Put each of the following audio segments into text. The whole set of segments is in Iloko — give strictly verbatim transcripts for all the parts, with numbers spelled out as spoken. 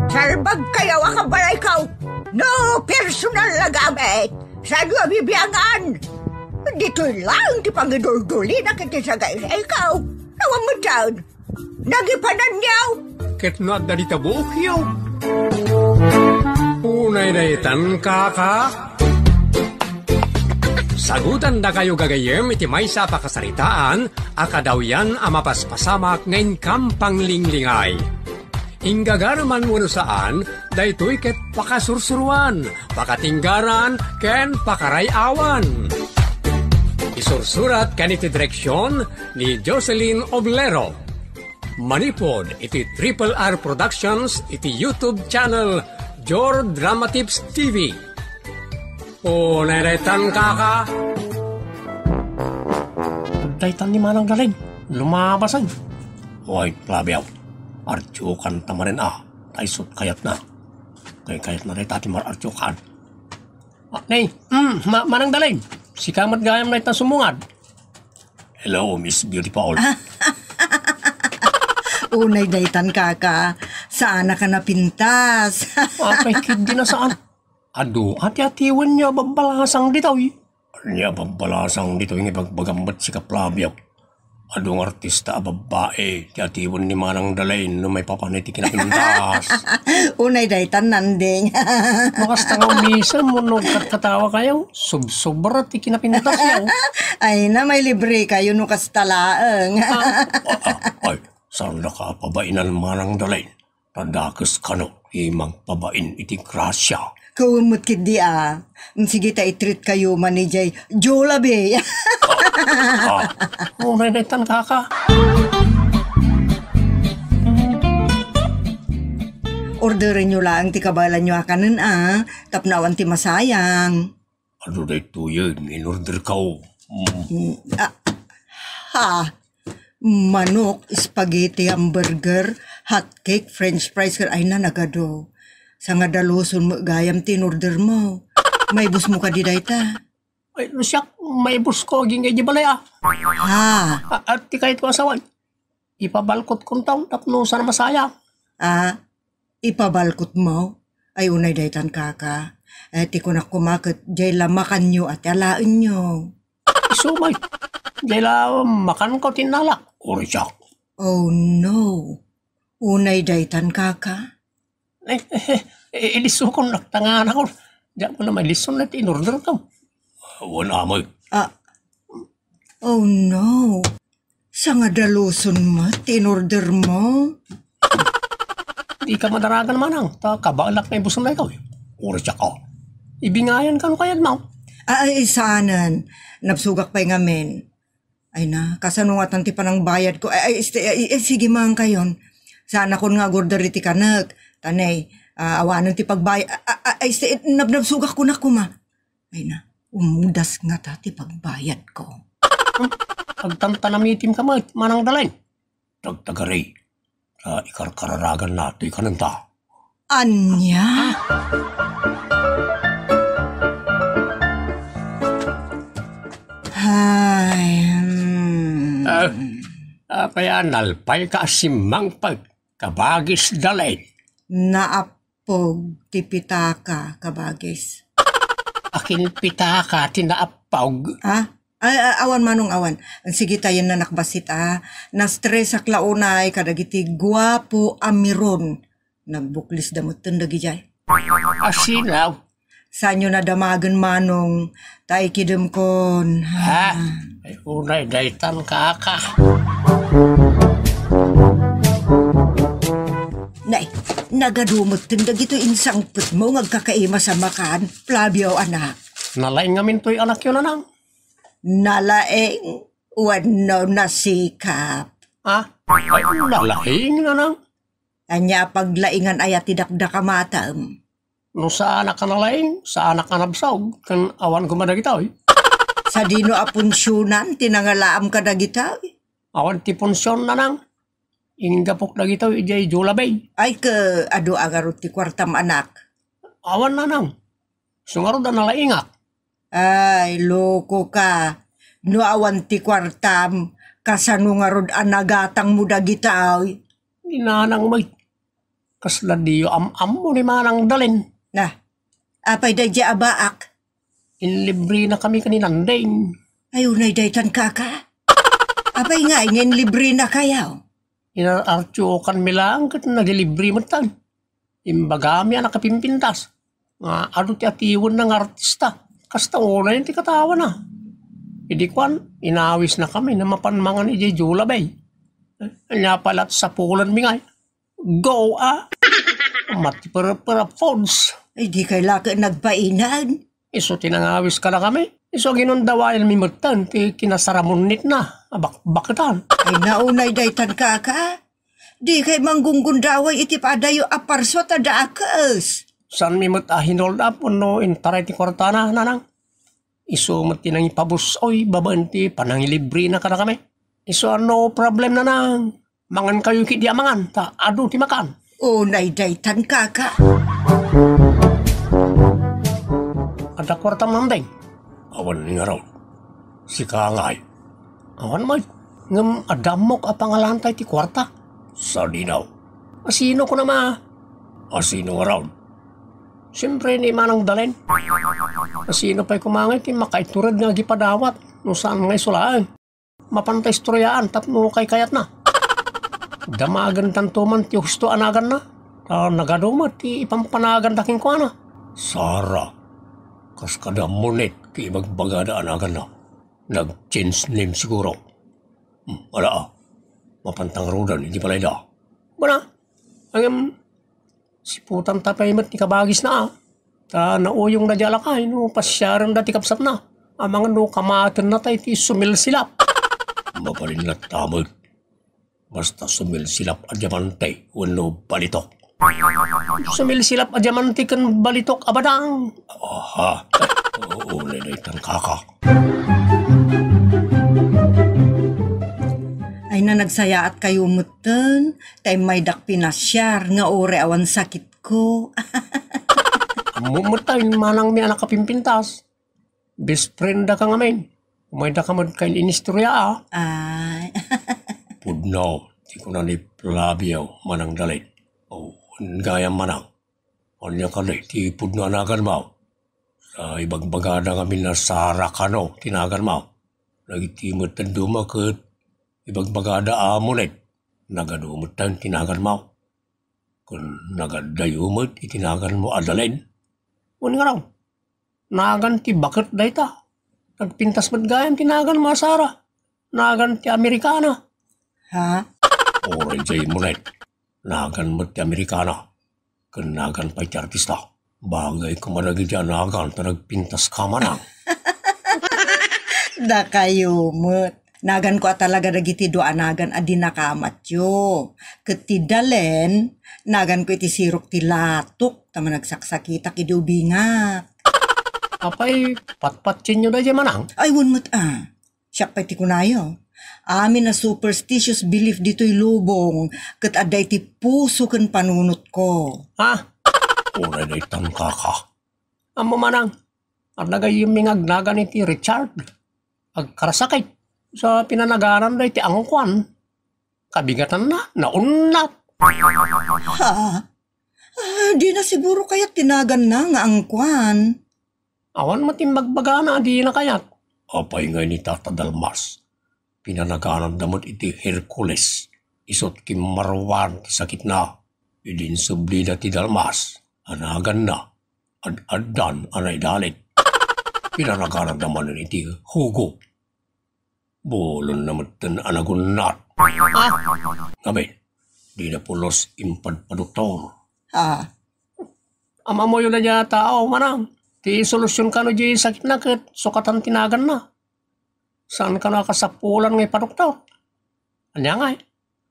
Sarbag kayo a kabalayko. No personal a gamit. Saan nga bibiangan? Ditoy lang ti pangiduldulina iti sagaysayko. Awan met dayta. Nagipananyo. Ket no adda dita buokyo. Unay daytan, kaka. Sagutandakayo gagayyem iti maysa a pakasaritaan a kadawyan a mapaspasamak nga inkam panglinglingay. Inggagareman wenno saan, daytoy ket pakasursuroan, pakatinggaran, ken pakaray-awan. Isursurat ken iti direksion ni Jocelyn Oblero. Manipud iti Triple R Productions iti YouTube channel Jor Drama Tips T V. O, nairetan, kaka. Daytan ni Manang Dalin. Lumabasan. Oy, Flavio. Artiokan ta manen a. Tay sut kayatna. Kay kayatna dayta ti mar-artiokan. Ah, nay, mm, ma-, Manang Dalin. Sika met gayam dayta sumungad. Hello, Miss Beautiful. Unay daytan, kaka. Saan a ka napintas? Apay, kiddi na saan. Adu, ati-atiwen niyo a babbalasang ditoy. Ania babbalasang ditoy nga ibagbagam met sika, Flavio? Adu nga artista a babbai ti atiwen ni Manang Dalin no maipapan iti kinapintas. Unay daytan, Nanding. No kasta nga umisem wenno agkatkatawa kayo, subsobra ti kinapintas yaw. Ay na, mailibre kayo no kasta laeng. Ah, ah, ah, ay, saan da ka pabainan, Manang Dalin? Ta dakes kano ti mangpabain iti grasia. Kawen met ketdi a. Sige ta i-treat kayo man idiay Jollibee. Ah, ah. Unay daytan, kaka. Orderenyo laeng ti kabaelanyo a kanen a, tapno awan ti masayang. Adu daytoyen nga in-orderko. Mm. Mm, ah, ha? Manok, spaghetti, hamburger, hotcake, french fries, ken ay na nagadu. Sangadaluson met gayam ti in-ordermo. Maibusmo kadi dayta? Ay, no siak, maibusko agingga idiay balay, a. Ha? A-, ati kayatko a sawen. Ipabalkotkon taon tapno saan a masayang. Ah, ipabalkotmo? Ay, unay daytan, kaka. Eh, ti kunak koma ket diay la makanyo a ti alaenyo. Isu met. Diay la makanko ti innalak. Uray siak. Oh, no. Unay daytan, kaka. Eh, eh, eh, ilisukon, nagtanganakon. Diak met la mailison ti in-orderko. Wen, amay. Ah. Oh, no. Sangadaluson met ti in-ordermo. Dika madaragan, manang, ta kabaelak nga ibusen daytoy. Uray siak, a. Ibingayan kano kayatmo? Ah, ay, saanen. Nabsogak pay ngamin. Ay na, kasano ngatan ti panangbayadko? Ay, ay, este, ay, ay, sige, mangan kayon. Saanakon nga agorder iti kanek. Ta nay, ah, awanen ti pagbay-, a-, a-, a-, ay, este, nabnabsogak kunak koma. Ay na, umudas ngata ti pagbayadko. Hmm? Agtantanamitim ka met, Manang Dalin. Tagtagari, ta ikarkararaganna toy kanenta. Ania? Ay, hmm. Ah, apay a nalpay ka a simmangpet, kabagis Dalin? Naap-, pog ti pitaka, kabagis. Akin pitaka ti naappog? Ha? Ay, ay, awan, manong, awan. Sige ta, yan na nakbasit, a. Nastresak la unay kadagiti guapo a miron. Nagbuklisda metten dagidiay. Asinaw? Saanyo nadamagen, manong, ta ikidemkon. Ha? Ay, unay daytan, kaka. Nay, nagadu metten dagitoy insangpetmo nga agkakaimas a makan, Flavio, anak. Nalaing ngamin toy anakyo, nanang. Nalaing wenno nasikap? Ha? Ay, nalaing, nanang. Ania a paglaingan aya ti dakdakamatem? No saanak a nalaing, saanak a nabsog, ken awan koma dagitoy. Sadino a punsionan ti nangalaam kadagitoy? Awan ti punsion, nanang. Inggapok dagitoy idiay Jollibee. Ay, ke, adu a ngarud ti kuartam, anak? Awan, nanang. Isu ngarud a nalaingak. Ay, loko ka. No awan ti kuartam, kasano ngarud a nagatangmo dagitoy? Ni nanang met. Kasla diyo am-ammo ni Manang Dalen. Na, apay daydiay a baak? Inlibrinakami ken ni Nandeng. Ay, unay daytan, kaka. Apay ngay nga inlibrinakayo? Inar-artiokanmi laeng ket nagilibre metten. Imbagami a nakapimpintas nga adu ti atiwenna nga artista. Kasta unay ti katawana. Idi kuan, inawisnakami na mapan mangan idiay Julabay. Ania pay la ti sapulanmi ngay? Go, ah! Mati perpera foods. Ay, di kay laki nagbainag. Isu ti nangawis kadakami. Isu aginundawayanmi metten ti kinasaramunnitna a bakbaketan. Ay, naunay daytan, kaka. Di kay manggunggundaway iti padayo a parsuat a dakes. Saanmi met a hinold up wenno intaray ti kuartana, Nanang. Isu met ti nangipabus-oy babaen ti panangilibrena kadakami. Isu a no problem, Nanang. Mangankayo ketdi a mangan, ta adu ti makan. Unay daytan, kaka. Adda kuartam, Nandeng? Awan ngarud. Sika ngay? Awan met. Ngem adda ammok a pangalanta iti kuarta. Sadino? Asino kunam a? Asino ngarud? Siempre ni Manang Dalen. Asino pay koma ngay ti makaitured nga agipadawat no saan nga isu laeng? Mapanta istoriaan tapno kaykayatna. Damagendanto man ti husto a naganna. Ta nagadu met ti ipampanaganda kenkuana. Sara, kas kada Monet ti ibagbagada a naganna. Nag-change name siguro. Hmm, ala, ah. Mapanta ngaruden iti balayda. Bana, ngem, siputanta pay met ti kabagisna, ah. Ta nauyongna diay alakay no pasiarenda ti kabsatna. Amangan no kamatenna tay ti sumilsilap. Mabalin latta met. Basta sumilsilap a diamante wenno balitok. Sumilsilap a diamante ken balitok a badang. Aha. Oo, unay daytan, kaka. Ay na, nagsayaat kayo metten, ta immaydak pinasiar nga uray awan sakitko. Ammo met tay manangmi a nakapimpintas. Best friend da ka ngamin. Umayda ka met kay inistorya, ah. Ay. Pudno, ti kuna ni Flavio, Manang Dalen. O, gayam, Manang. Ania kadi ti pudno a naganmo? Sa ibagbagada ngamin a Sara Cano ti naganmo. Dagiti met dadduma ket ibagbagada a Monet. Nagadu met ti naganmo. Ken nagaddayo met iti naganmo a Dalen. Wen ngarud, nagan ti baket dayta. Nagpintas met gayam ti naganmo a Sara. Nagan ti Amerikana. Ha? Uray diay Monet. Nagan met ti Amerikana. Ken nagan pay ti artista. Bagay koma dagiti a nagan ta nagpintas ka, Manang. Dakayo met. Naganko a talaga dagiti dua a nagan a dinakamatyo. Ket ti Dalen, naganko iti sirok ti latok ta managsaksakitak idi ubingak. Apay, patpatienyo daydiay, Manang? Ay, wen met, ah. Siak pay ti kunayo. Amin a superstitious belief ditoy lubong, ket adda iti puso ken panunotko. Ha? Uray daytan, kaka. Ammo, Manang, adda gayyemmi nga agnagan iti Richard. Agkarasakit. Sa pinanagananda iti angkuan. Kabigatanna, naunnat. Ha? Ah, dina siguro kayat ti naganna nga angkuan. Awan met imbagbagana a dina kayat. Apay ngay ni Tata Dalmas? Pinanagananda met iti Hercules. Isut' kimmaruan ti sakitna. Idi insublida ti Dalmas a naganna, ad-addan a naidalit. Pinanagananda manen iti Hugo. Bulonna metten a nagunnat. Ah! Ngamin, dina pulos impadpadoktor. Ah. Am-ammoyo daydiay a tao, Manang. Ti solusion kano diay sakitna ket sukatan ti naganna. Saan kano a kasapulan nga ipadoktor? Ania ngay?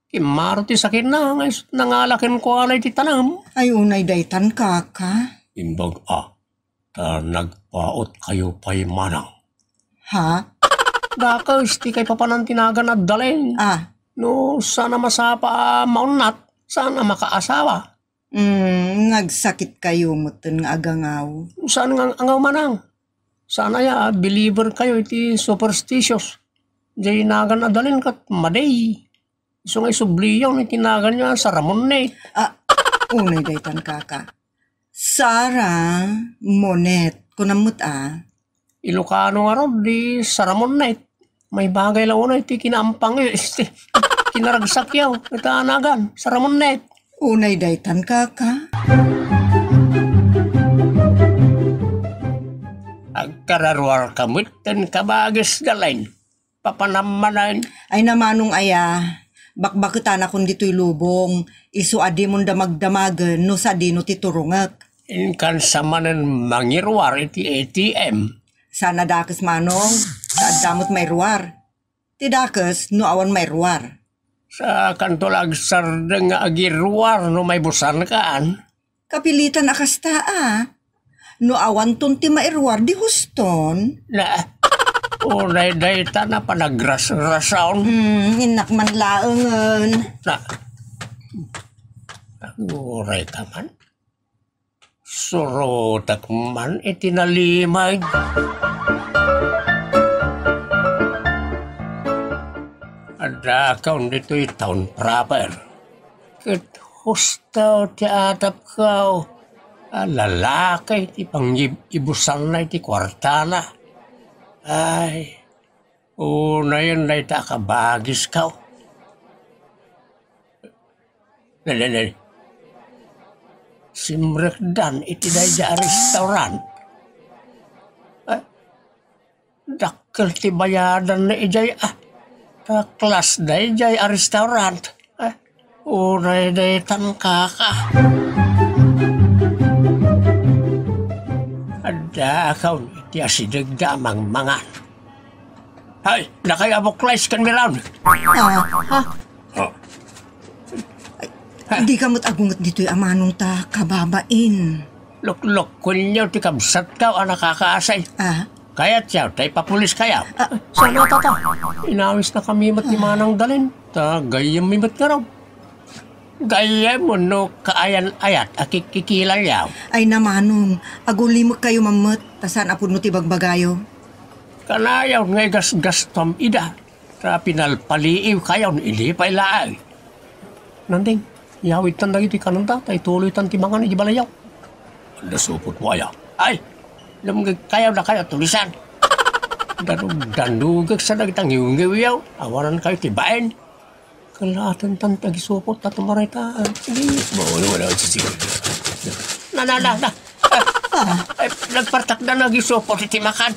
Kimmaro ti sakitna nga is-, nangala kenkuana iti tanem. Ay, unay daytan, kaka. Imbag a, ta nagpaut kayo pay, Manang. Ha? Dakes ti kaipapanan ti nagan a Dalen. Ah. No saan a masapa a maunnat, saan a makaasawa. Mm, nagsakit kayo metten nga agangaw. Saan nga angaw, Manang? Saan aya a believer kayo iti superstitious? Diay nagan a Dalen ket madi. Isu nga isubliyo iti naganyo a Sara Monet. Ah, Unay daytan, kaka. Sara Monet, kunam met a. Ilocano ngarud, di Sara Monnet. Maibagay la unay ti kinaampangyo, este, kinaragsakyo, ita anagan, Sara Monnet. Unay daytan, kaka. Agkararuarka met ken kabagis, Dalen. Papanammanen. Ay, namanong aya, bakbaketanakon ditoy lubong, isu a dimon damagdamagen no sadino ti turongek. Inkan sa manen mangiruar iti A T M. Saan a dakes, manong, ta adda met mairuar. Ti dakes no awan mairuar. Saankanto la agsardeng nga agiruar no maibusankan? Kapilitan a kasta a. No awanton ti mairuar, di huston. Na, unay dayta na panagrasrasaon. Hmm, innak man laengen. Na, uray ka man. Surotek man iti nalimag. Addakaon ditoy town proper. Ket husto ti atapko a lalaki ti pangibusanna iti kuartana. Ay, unayen dayta a kabagisko. Ne, ne, ne. Simrekdan iti daydiay a restaurant. Eh, dakkel ti bayadanna idiay, ah. Ta class daydiay a restaurant. Eh, unay daytan, kaka. Addakaon iti asidegda a mangmangan. Hay, dakayo a buklays ken Miron. Ah, ha? Oh. Ay, dika met agunget ditoy a manong ta kababain. Luklukkuenyo ti kabsatko a nakakaasay. Ah. Kayatyo ta ipapuliskayo. Ah. Sana, tata. Inawisnakami met ni Manang Dalen. Ta gayyemmi met ngarud. Gayyem wenno kaayan-ayat a kikkikilalyo? Ay, namanong, agulimekkayo man met, ta saan a pudno ti bagbagayo. Kanayon nga igasgastuam ida, ta pinalpaliiwkayon idi pay laeng. Nanding, yawidtan dagiti kananta, ta ituloytan ti mangan iti balayyo. Adda supotmo aya? Ay, dumngegkayo dakayo tulisan. Danug-danugek sa dagita ngiwngiwyo, awanankayo ti bain. Kalaatan tan ti agisupot, ta tumarayta. Sige. Mawala, wala, sige. Na, na, na, na. Ah. Ay, nagpartakdan agisupot iti makan.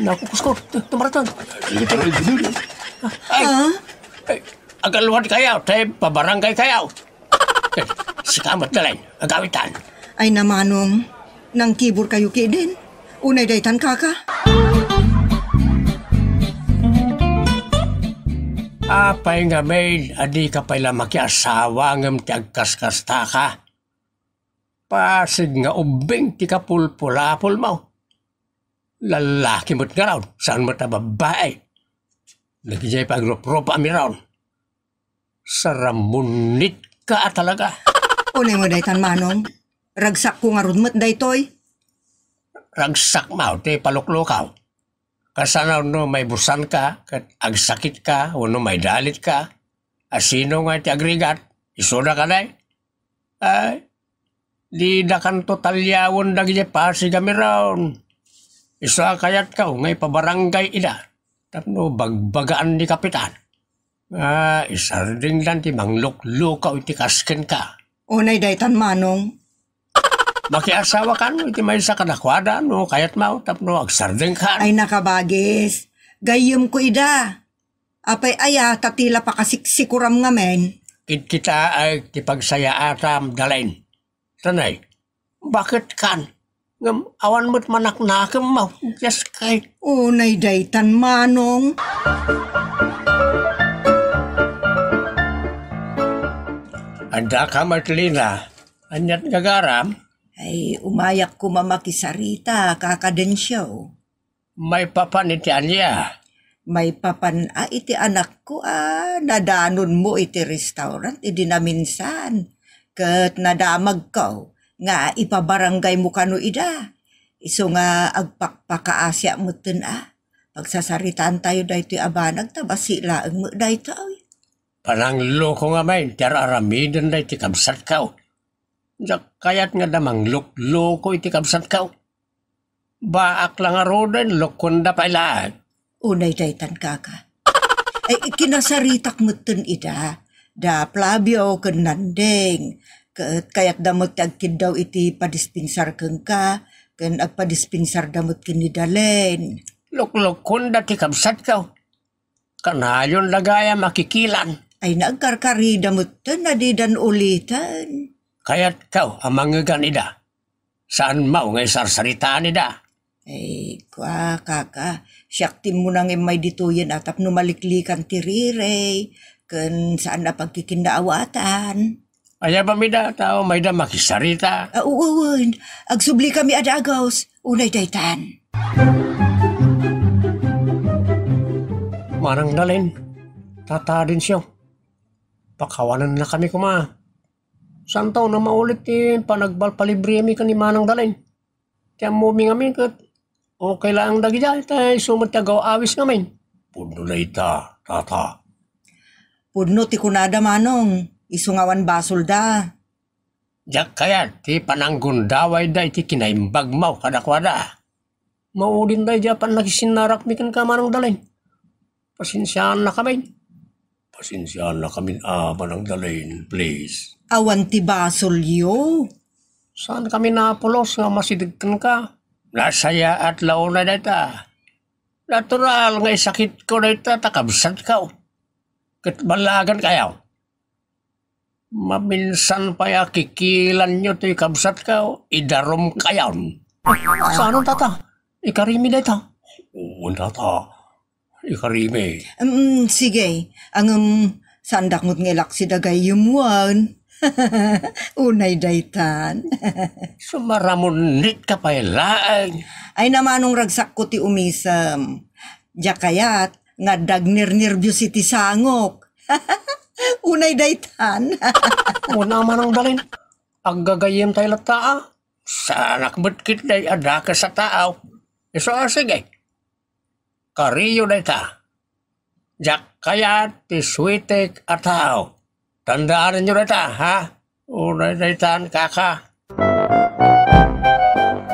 Nakukuskot, tumarayta. Ay, ah? Ay, agaluadkayo, tay pabarangaykayo. Sika met, Dalen, agawitan. Ay, namanong, nangkiborkayo ketdin? Unay daytan, kaka? Apay ngamin a dika pay la makiasawa ngem ti agkaskastaka? Pasig nga ubbing ti kapulpulapolmo. Lallaki met ngarud, saan met a babbai. Dagidiay pagruprupam ngarud. Sara Monnet ka a talaga. Unaymo daytan, manong. Ragsakko ngarud met daytoy. Ragsakmo ti paluklukaw. Kasano no maibusanka ket agsakitka wenno maidalitka? Asino nga ti agrigat? Isuda kadi? Ay, didakanto taliawen dagiti pasig a Miron. Isu a kayatko nga ipabarangay ida tapno bagbagaan ni Kapitan nga isardengdan ti mangluklukaw iti kas kenka. Unay daytan, manong. Makiasawakan iti maysa kadakuada no kayatmo tapno agsardengkan. Ay, nakabagis. Gayyemko ida. Apay aya ta ti la pakasiksikuram ngamin? Kitkitaek ti pagsayaatam, Dalen. Tanay, baketkan? Ngem awan met manaknakemmo. Diaskay. Unay daytan, manong. Addaka met, Lina. Aniat nga agaram? Ay, umayak koma makisarita, kaka Dencio. Maipapan iti ania? Maipapan a iti anakko a nadanonmo iti restaurant idi naminsan. Ket nadamagko nga ipabarangaymo kano ida. Isu nga agpakpakaasiak metten a. Pagsasaritaantayo daytoy a banag ta bassit laeng met daytoy. Panangloko ngamin ti ar-aramiden daytoy kabsatko. Diak kayat nga adda manglukloko iti kabsatko. Baak la ngaruden, lokuenda pay laeng. Unay daytan, kaka. Ay, kinasaritak metten ida. Da Flavio ken Nandeng. Ket kayatda met ti agkiddaw iti padispensar kenka, ken agpadispensarda met ken ni Dalen. Loklokuenda ti kabsatko. Kanayon la gayam a kikilan. Ay, nagkarkarida metten a didan uliten. Kayatko a mangngegan ida. Saanmo nga isarsaritaan ida. Ay, kua, kaka, siak ti immuna nga immay ditoyen a tapno maliklikan ti rirey, ken saan a pagkikinnaawatan. Aya ba mida tao mayda makisarita? Ah, uwen, agsubli kami a dagus, unay daytan. Manang Dalen, Tata Densyo, pakawanenna kami koma. Saantaw a maulit ti panagpalpalibremi ken ni Manang Dalen. Ti ammomi ngamin ket okay laeng dagiti, ta isu met ti agaw-awis ngamin. Pudno dayta, Tata. Pudno ti kunada, Manong, isu nga awan basolda. Diak kayat ti pananggundawayda iti kinaimbagmo kadakuada. Maudin daydi a pannakisinnarakmi kenka, Manang Dalen. Pasensiaannakamin. Pasensiaannakamin a, Manang Dalen, please. Awan ti basolyo. Saankami napulos nga masideg kenka. Nasayaat la unay dayta. Natural nga isakitko dayta ta kabsatko. Ket ballagenkayo. Maminsan pay a kikilanyo toy kabsatko, idarumkayon. Saanen, Tata? Ikarimi dayta? Wen, Tata. Ikarimi. Mm, sige. Ngem, saandak met nga ilaksi dagayem wen. Unay daytan. Sumaramunnitka pay laeng. Ay, namanong ragsakko ti umisem. Diak kayat nga adda agnernerbios iti sangok. Unay daytan. Una, Manang Dalen, aggagayyemtayo latta a. Saanak met ketdi a dakes a tao. Isu a, sige. Kariyo dayta. Diak kayat ti suitek a tao. Tandaanenyo dayta, ha? Unay daytan, kaka.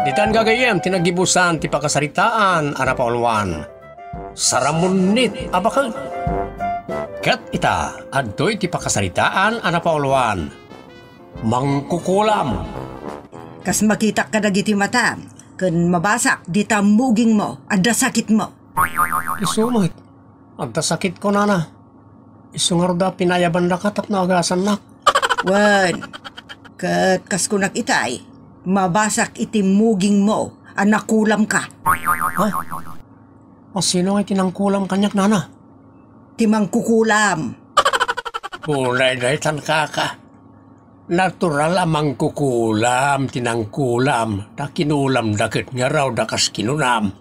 Ditan gagayyem ti naggibusan ti pakasaritaan a napauluan. Saramunnit a baket. Ket ita, adtoy ti pakasaritaan a napauluan. Mangkukulam. Kas makitak kadagiti matam, ken mabasak dita mugingmo, adda sakitmo. Isu met, adda sakitko, nana. Isu ngarud a pinayabandaka tapno agasannak. Wen, ket kas kunak itay, mabasak iti mugingmo a nakulamka. Ha? A, sino nga ti nangkulam kaniak, nana? Ti mangkukulam. Unay daytan, kaka. Natural a mangkukulam ti nangkulam, ta kinulamda ket ngarud a kas kinunam.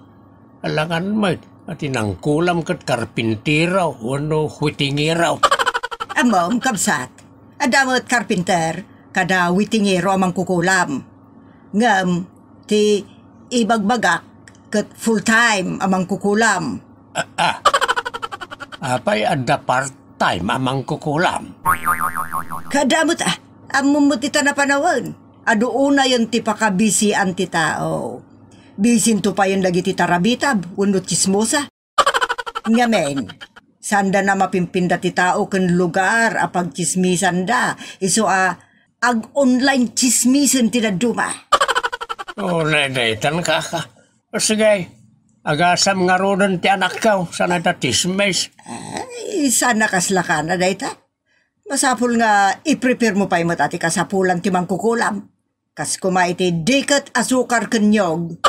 Alangan met a ti nangkulam ket karpintero wenno huitingero. Ammom, kabsat, adda met karpinter kada huitingero a mangkukulam. Ngem ti ibagbagak ket full-time a mangkukulam. Ah, ah. Apay adda part-time a mangkukulam? Kada met, ah, ammom met ita napanawen. Adu unayen ti pakabisian ti tao. Bisinto payen dagiti tarabitab wenno tsismosa. Ngamin, saanda a mapimpinda ti tao ken lugar a pagtsismisanda, isu a ag-online tsismisen ti dadduma. O, daytan, kaka. O, sige, agasam ngaruden ti anakko, saan a ta tsismis. Ay, saan a kasla kana dayta. Masapul nga i-prepare mo pay met a ti kasapulan ti mangkukulam. Kas koma iti diket, asukar ken niyog.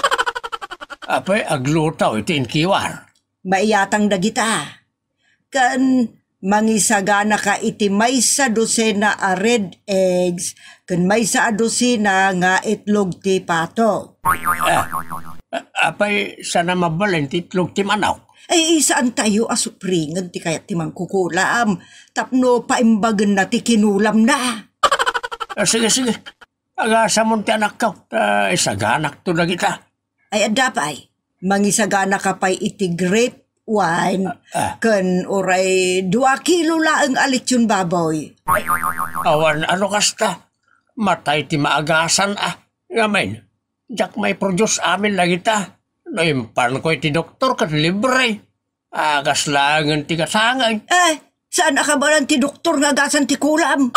Apay, agluto iti inkiwar. Maiyatang dagita. Ken mangisaganaka iti maysa dosena a red eggs ken maysa a dosena nga itlog ti pato. Ah, apay, saan a mabalin ti itlog ti manok? Ay, saantayo a supringen ti kayat ti mangkukulam tapno paimbagenna ti kinulamna. Ah, sige, sige. Agasamon ti anakko, ta isaganakto dagita. Ay, adda pay. Mangisaganaka pay iti grape Wen, Ah. ken uray dua kilo laeng a litson baboy. Awan ano kasta. Matay ti maagasan, ah. Ngamin, diak mai-produce amin dagita. No impanko iti doktor ket libre. Agas laengen ti gasangay. Eh, saan a kabaelan ti doktor nga agasan ti kulam?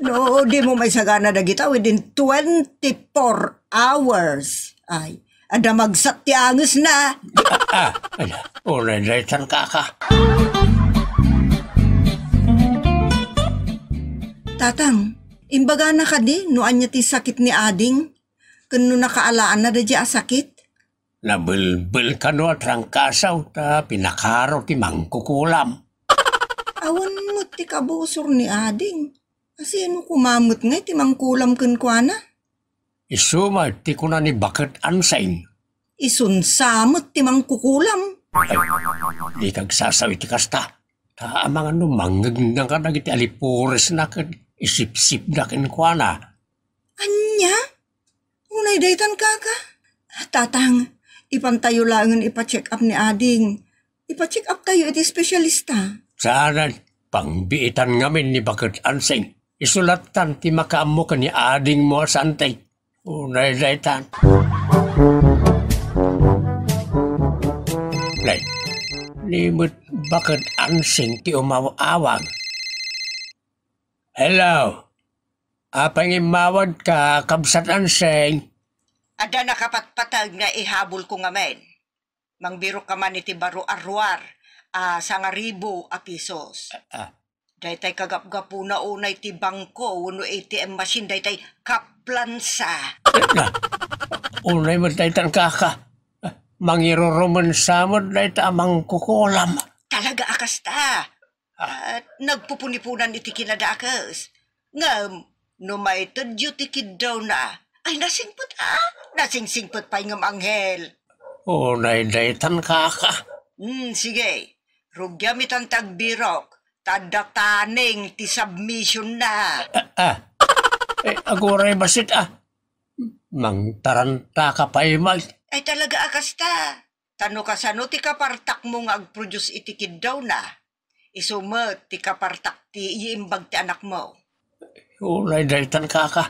No, dimo maisagana dagita within twenty-four hours. Ay, adda magsat ti angesna. Ah, ah, ala, unay daytan, kaka. Tatang, imbagana kadi no ania ti sakit ni Ading? Ken no nakaalaanna daydiay a sakit? Nabelbel kano a trangkasaw ta pinakaro ti mangkukulam. Awan met ti kabusor ni Ading. Asino koma met ngay ti mangkulam kenkuana? Isu met ti kuna ni Baket Anseng. Isunsa met ti mangkukulam. Ay, di kagsasaw iti kasta. Ta amangan no mangngegna kadagiti alipuresna ken isipsipda kenkuana. Ania? Unay daytan, kaka? Tatang, ipantayo laengen ipa-check up ni Ading. Ipa-check up tayo iti espesyalista. Saanen, pangbiitan ngamin ni Baket Anseng. Isu lattan ti makaammo ken ni Ading mo a sante. Unay daytan. Nay, ni met Baket Anseng ti umaw-awag. Hello. Apay nga immawagka, Kabsat Anseng? Adda nakapatpateg nga ihabol ko ngamin. Mangbirok ka man iti baro a ruar a sangaribu a pisos. Ah. Daytay kagapgapuna unay ti bangko wenno A T M machine, daytay kaplansa. Na, unay met daytan, kaka. Mangirurumensa met dayta a mangkukulam. Talaga a kasta. Ah. Nagpupunipunan iti kinadakes. Ngem, no maitedyo ti kiddawna, ay, nasingpet, ah, nasingsingpet pay ngem, anghel. Unay daytan, kaka. Hmm, sige. Rugiam itan ti agbirok, ta adda taning ti submissionna. Ah, ah. Eh, aguray bassit, ah. Mangtaranta ka pay, Mike. Ay, talaga a kasta. Ta no kasano ti kapartakmo nga agproduce iti kiddawna, isu met ti kapartak ti iimbag ti anakmo. Unay daytan, kaka.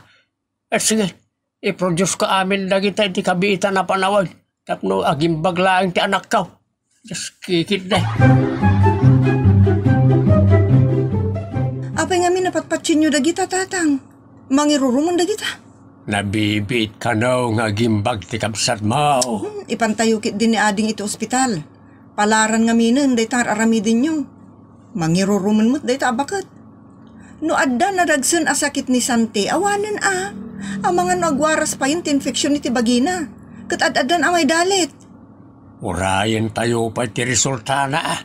Eh, sige, i-produce ka amin dagita iti kabiitan a panawen tapno agimbag laeng ti anakko. Just kikit na. Apay ngamin a patpatien yo dagita, Tatang? Mangirurumen dagita. Nabibiit kano nga agimbag ti kabsatmo. Hmm, ipantayo ketdi ni Ading iti ospital. Palaran ngaminen dayta nga ar-aramidenyo. Mangirurumen met dayta a baket. No adda nadagsen a sakit ni Sante, awanen a. Amangan no agwaras payen ti infection iti bagina. Ket ad-addan a maidalit. Urayentayo pay ti resultana, a.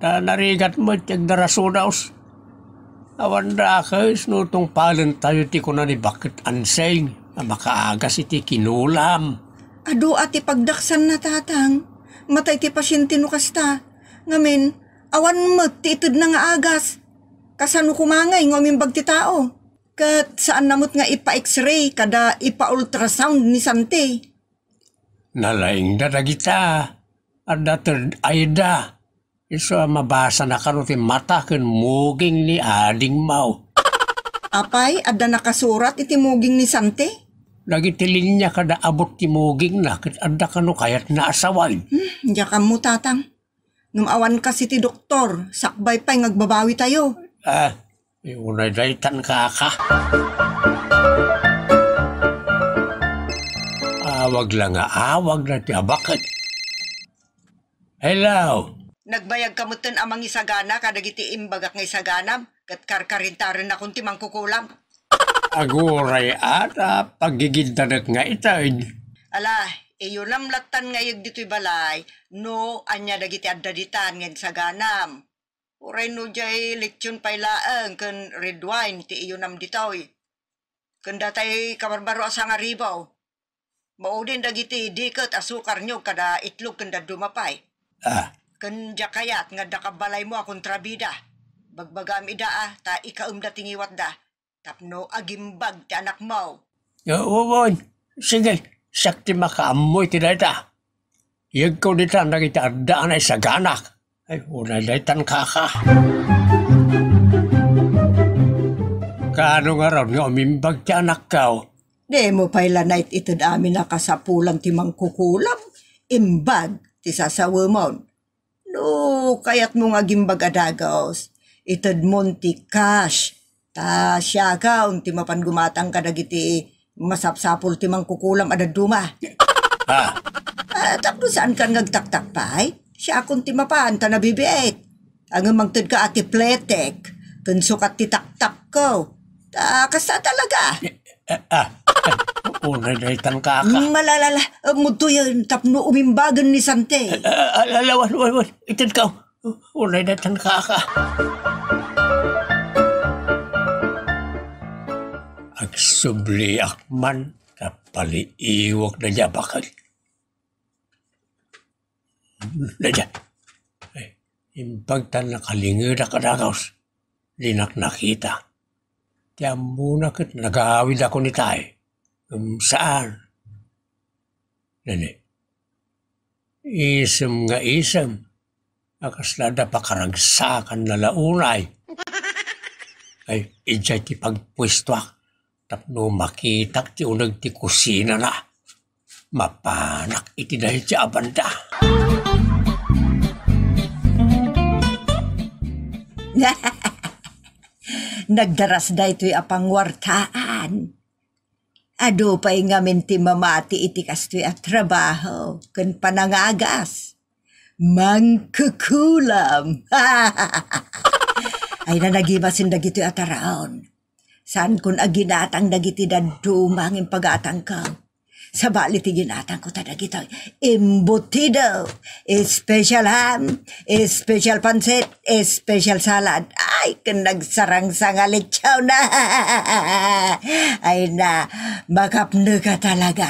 Ta narigat met ti agdarasudaos. Awan dakes no tungpalentayo ti kuna ni Baket Anseng a makaagas iti kinulam. Adu a ti pagdaksanna, Tatang. Matay ti pasiente no kasta. Ngamin, awan met ti itedna nga agas. Kasano koma ngay nga umimbag ti tao? Ket saanna met nga ipa-X-ray kada ipa-ultrasound ni Sante. Nalaingda dagita. Adda third eye-da. Isu a mabasana kano ti mata ken muging ni Adingmo. Apay, adda nakasurat iti muging ni Sante? Dagiti linya kada abut ti mugingna ket adda kano kayatna a sawen. Hmm, diak ammo, Tatang. Ngem awan kas iti doktor, sakbay pay nga agbabawitayo. Ah, unay daytan, kaka. Awag la nga awag dayta a baket. Hello. Nagbayag ka metten a mangisagana kadagiti imbagak nga isaganam, ket karkarintarennakon ti mangkukulam. Aguray a ta paggigintanek nga ited. Ala, iyunam lattan nga iyeg ditoy balay, no ania dagiti adda ditan nga insaganam. Uray no diay litson pay laeng ken red wine ti iyunam ditoy. Ken datay kabarbaro a sangaribu. Maudin dagiti diket, asukaryo, kada itlog ken dadduma pay. Ah. Ken diak kayat nga adda kabalaymo a kontrabida. Bagbagaam ida a ta ikaemda ti ngiwatda tapno agimbag ti anakmo. Wen, sige, siak ti makaammo iti dayta. Iyegko ditan dagiti adda a naisaganak. Ay, unay daytan, kaka. Kaano ngarud nga umimbag ti anakko? Dimo pay la nait-ited amin a kasapulan ti mangkukulam, imbag ti sasawemon. No kayatmo nga agimbag a dagus, itedmon ti cash. Ta siakon ti mapan gumatang kadagiti masapsapul ti mangkukulam a dadduma. Ah. Ah, tapno saankan nga agtaktak pay? Siakon ti mapan ta nabibiit. Ngem mangtedka a ti pletek, ken sukat ti taktakko. Ta kasta talaga. Eh, ah, eh, unay daytan, kaka. Mm, alalala, eh, mudtoyen tapno umimbagen ni Sante. Eh, eh, ala, ala, wan, wan, wan. Itedko. Unay daytan, kaka. Agsubliak man, kapaliiwak na diay a baket. Daydiay. Ay, imbag ta nakalingedak a dagus. Dinak nakita. Ti ammona ket nagawidakon itay. Ngem saan. Nene. Isem nga isem. A kasla adda pakaragsakan na la unay. Ay, idiay ti pagpuestoak. Tapno makitak ti uneg ti kusinana. Mapanak iti dayta a banda. Nagdaras daytoy a pangwartaan. Adu pay ngamin ti mamati iti kastoy a trabaho ken panangagas. Mangkukulam. Ay, nanagimasin dagitoy a taraon. Saankon a ginatang dagiti dadduma nga impagatangko. Sabali ti ginatangko ta dagitoy embutido, special ham, special pansit, special salad. Ay, ken nagsarangsang a lechon. Ay na, makapneka talaga.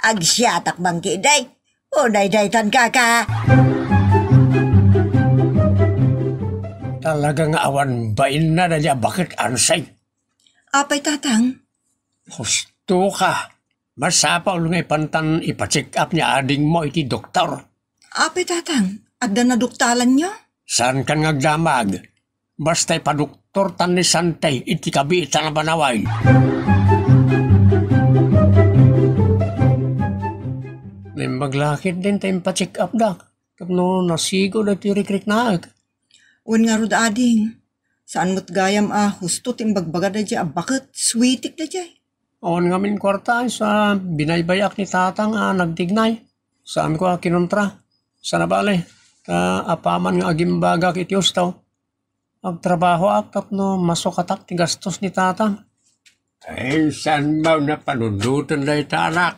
Agsiatak mangkiday. Unay daytan, kaka. Talaga nga awan bainna daydiay a baket, Ansay. Apay, Tatang? Husto ka. Masapul nga ipantan ipa-check up ni adingmo iti doktor. Apay, Tatang? Adda naduktalanyo? Saankan nga agdamag? Basta ipadoktortan ni Santay iti kabiitan a banaway. Naimbag la ketdin ta impacheck up da tapno nasigo daytoy rikriknaek. Wen ngarud, ading, saan met gayam a husto ti imbagbaga daydiay a baket, suitik daydiay. Awan ngamin kuarta, sa binaybay-ak ni Tatang a nagtignay. Saanko a kinontra. Sana bale, ta apaman nga agimbagak iti husto, agtrabahoak tapno masukatak ti gastos ni Tatang. Ay, saan mo napanunoten dayta, anak?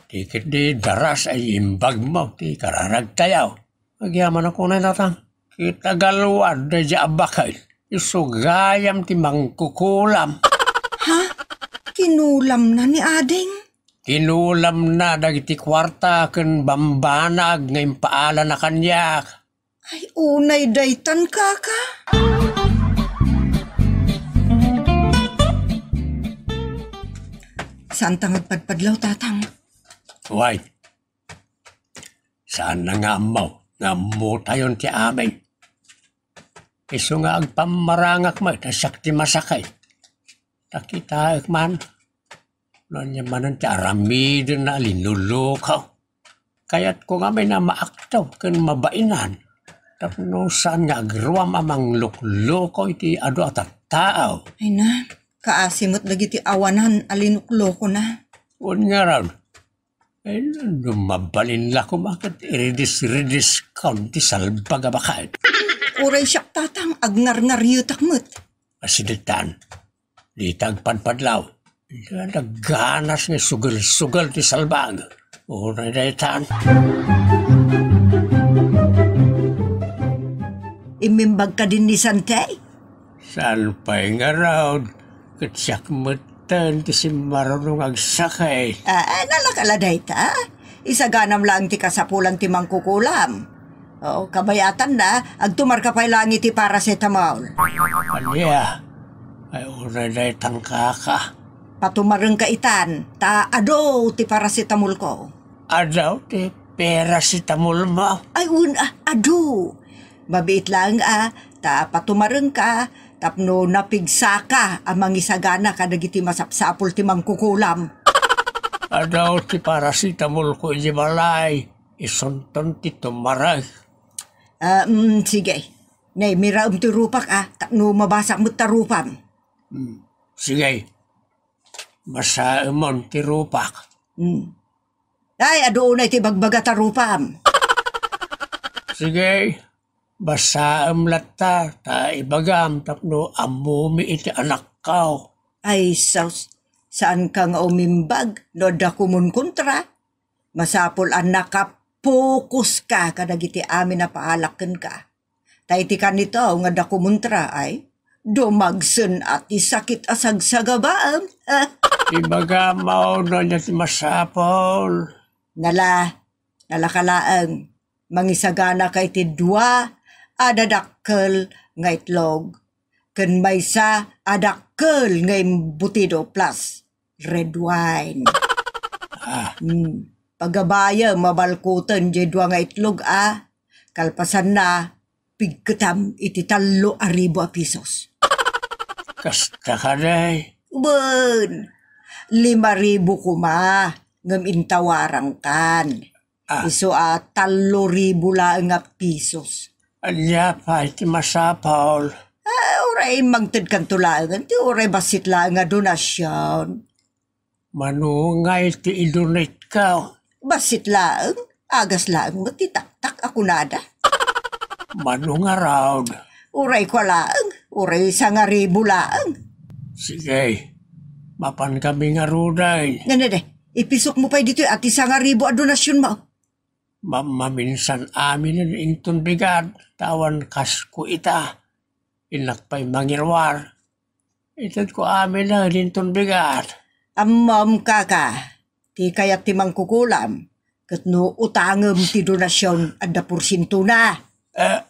Ti ketdi daras ay imbagmo ti kararagtayo. Agyamanak unay, Tatang. Ket agalwad daydiay a baket, isu gayam ti mangkukulam. Ha? Kinulamna ni ading? Kinulamna dagiti kuarta ken bambanag nga impaalana kaniak. Ay, unay daytan, kaka. Saanta nga agpadpadlaw, Tatang? Way, saanna nga ammo nga ammotayon ti amin. Isu nga agpammarangak met a siak ti masakit. Ta kitaek man, no ania manen ti aramidenna a linuluko. Kayatko ngamin a maakto ken mabainan tapno saan nga agruam a manglukloko iti adu a tattao. Ay na, kaasi met dagiti awanan a linuklokona. Wen ngarud, ay, no mabalin la koma ket iridis-ridis kon ti salbag a baket. Uray siak, Tatang, agngarngarietak met. Asidegtan, dita agpadpadlaw. Naganas nga sugal-sugal ti salbag. Uray daytan. Immimbag kadin ni Santay? Saan pay ngarud, ket siak metten ti simmarunong agsakit. Ah, nalaka la dayta? Isaganam laeng ti kasapulan ti mangkukulam. O, kabayatanna, agtumarka pay laeng iti paracetamol. Ania? Ay, uray daytan, kaka. Patumarengka itan, ta adu ti paracetamolko. Adu ti paracetamolmo? Ay, wen a, adu. Mabiit laeng a, ta patumarengka tapno napigsaka a mangisagana kadagiti masapsapul ti mangkukulam. Adu ti paracetamolko idiay balay, isunton ti tumareng. Ah, mm, sige. Nay, miraem ti rupak a, tapno mabasak met ta rupam. Hmm. Sige. Basaemon ti rupak. Hmm. Ay, adu unay ti bagbaga ta rupam. Sige. Basaem latta, ta ibagam tapno ammomi iti anakko. Ay, sus. Saanka nga umimbag no adda kumunkontra? Masapul a nakapokuska kadagiti amin a paalak kenka. Ta iti kanito nga adda kumuntra ay, dumagsen a ti sakit a sagsagabaem. Ibagam no ania ti masapul. Nala, nalaka laeng. Mangisaganaka iti dua a dadakkel nga itlog ken maysa a dakkel nga embutido plus red wine. Ah. Hmm. Pagabayem a balkuten diay dua nga itlog a kalpasanna, pigketam iti tallo a ribu a pisos. Kasta kadi? Wen, lima ribu koma ngem intawarangkan. Ah. Isu a tallo ribu laeng a pisos. Ania pay ti masapul? Ah, uray mangtedkanto laengen ti uray bassit laeng a donasion. Mano ngay ti idonate-ko? Bassit laeng, agas laeng met ti taktak a kunada. Mano ngarud? Uray kua laeng, uray sangaribu laeng. Sige, mapankami ngaruden. Nene, ipisokmo pay ditoy a ti sangaribu a donasionmo. Ma-, maminsan aminen inton bigat, ta awan kas ku ita. Innak pay mangiruar. Itedko aminen inton bigat. Ammom, kaka, ti kayat ti mangkukulam, ket no utangem ti donasion, adda porsientona. Eh,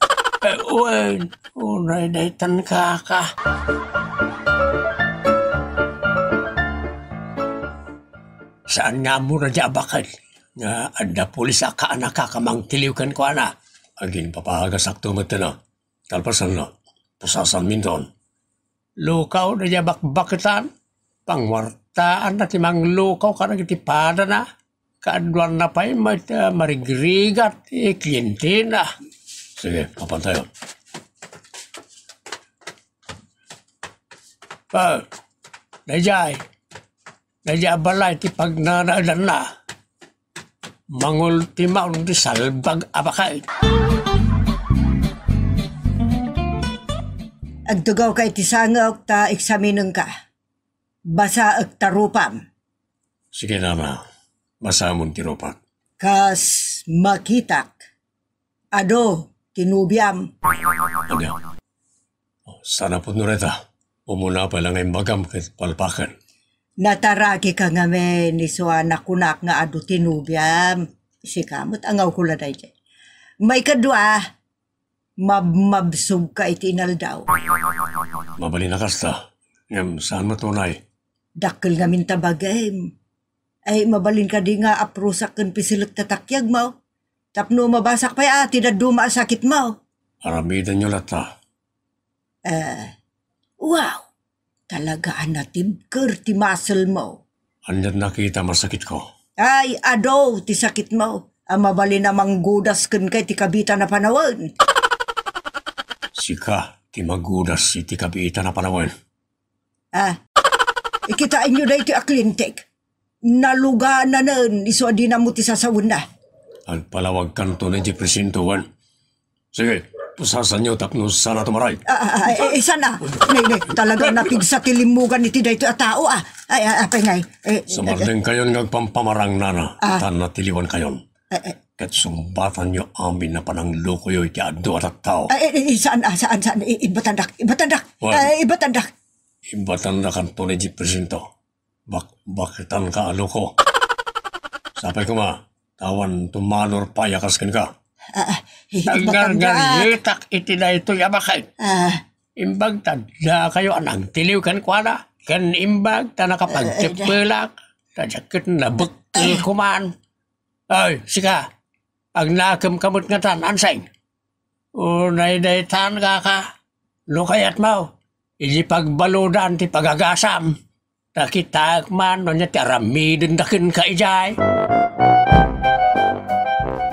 eh, wen, unay daytan, kaka. Saan nga ammona diay a baket nga adda pulis a kaanaka a mangtiliw kenkuana? Aginpapagasakto metten a. Kalpasanna, pusasanminton. Lukaw daydiay a bakbaketan, panguartaanna ti manglukaw kadagiti padana, kaaduanna pay met, ah, marigrigat ti klientena. Sige, mapantayon. Ah, daydiay. Daydiay a balay ti pagnanaedanna. Mangultimaon ti salbag a baket. Agtugawka iti sangok ta eksaminenka. Basaek ta rupam. Sige, nana. Basaemon ti rupak. Kas makitak, adu ti nobiam. Ania? Saan a pudno dayta? Umuna pay la nga imbagam ket palpaken. Nataragika ngamin isu a nakunak nga adu ti nobiam. Sika met angawko la daydiay. Maikadua, mabmabsogka iti inaldaw. Mabalin a kasta, ngem saan met unay? Dakkel ngamin ta bagim. Ay, mabalin kadi nga aprosak ken piselek ta takiagmo? Tapno mabasak pay a ti dadduma a sakitmo. Aramidenyo latta. Eh, wow! Talaga a natibker ti muscle mo. Ania't nakita masakitko? Ay, adu ti sakitmo a mabalin a manggudas kenka iti kabiitan a panawen. Sika ti magudas iti kabiitan a panawen. Ah, ikitaenyo daytoy a klientek. Nalugananen isu a dinammo ti sasawenna. Agpalawagkanto idiay presinto, wen. Sige, pusasanyo tapno saan a tumaray. Ah, ah, ah, eh, eh, saan a? Nay, nay, talaga napigsa ti limmugan iti daytoy a tao, ah. Ay, ah, apay ngay. Eh, sumardengkayon nga agpampamarang, nana, ah, ta natiliwankayon. Eh, eh. Ket sungbatanyo amin a pananglukoyo iti adu a tattao. Ay, eh, eh, saan a, saan, saan? Eh, ibatandak, ibatandak. Wen. Eh, ibatandak. Ibatandak anto idiay presinto. Bak-, bakbaketanka a loko. Sapay koma, ta awan tumalor pay a kas kenka. Ah, ah, eh, ibatandak. Aggargaryetak iti daytoy a baket. Ah. Imbag ta dakayo a nagtiliw kenkuana, ken imbag ta nakapagteppelak, ta diak ket nabekkel koman. Ay, sika, agnakem ka met ngatan, Anseng. Unay daytan, kaka, no kayatmo, idi pagbaludan ti pagagasam. Ta kitaek man no ania ti aramidenda kenka idiay.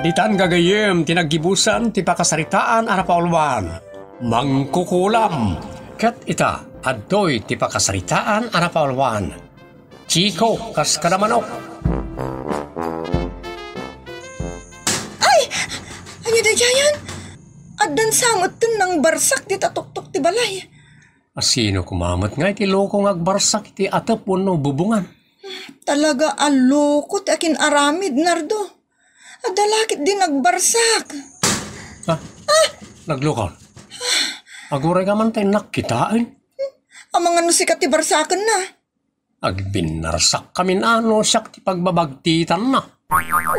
Ditan gagayyem ti naggibusan ti pakasaritaan a napauluan. Mangkukulam. Ket ita, adtoy ti pakasaritaan a napauluan. Chico, kas kada manok. Ay! Ania daydiayen? Addan sa metten nangbarsak dita tuktok ti balay. Asino koma met ngay ti loko nga agbarsak iti atep wenno bubongan? Talaga a loko ti akin-aramid, Nardo. Adda la ketdi nagbarsak. Ha? Nagloko? Aguray ka man ta innak kitaen? Amangan no sika ti barsakenna. Agbinnarsak kamin a no siak ti pagbabagtitanna.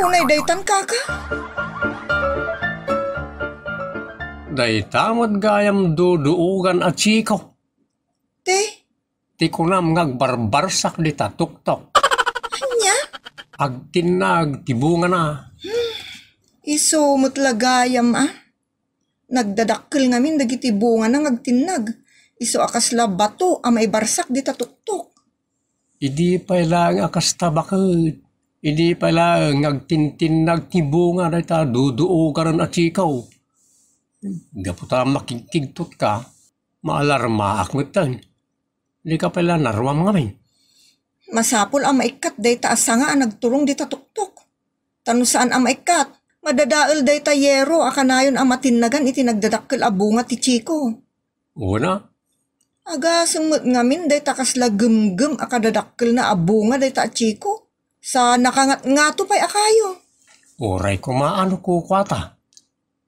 Unay daytan, kaka? Dayta met gayam duduogan a Chico. Ti? Ti kunam nga agbarbarsak dita tuktok. Ania? Agtinnag ti bungana. Isu met la gayam, a. Nagdadakkel ngamin dagiti bungana nga agtinnag. Isu a kasla bato a maibarsak dita tuktok. Idi pay laeng a kasta baket, idi pay laeng nga agtintinnag ti bunga dayta duduoganen a Chico. Gapu ta makigkigtotka, maalarmaak metten. Dika pay la naruam ngamin. Masapul a maikkat dayta a sanga a nagturong dita tuktok. Ta no saan a maikkat, madadael dayta yero a kanayon a matinnagan iti nagdadakkel a bunga ti Chico. Wen a? Agasem met ngamin dayta kasla gemgem a kadadakkelna a bunga dayta a Chico. Sa nakangatngato pay a kayo. Uray koma a no kukuata.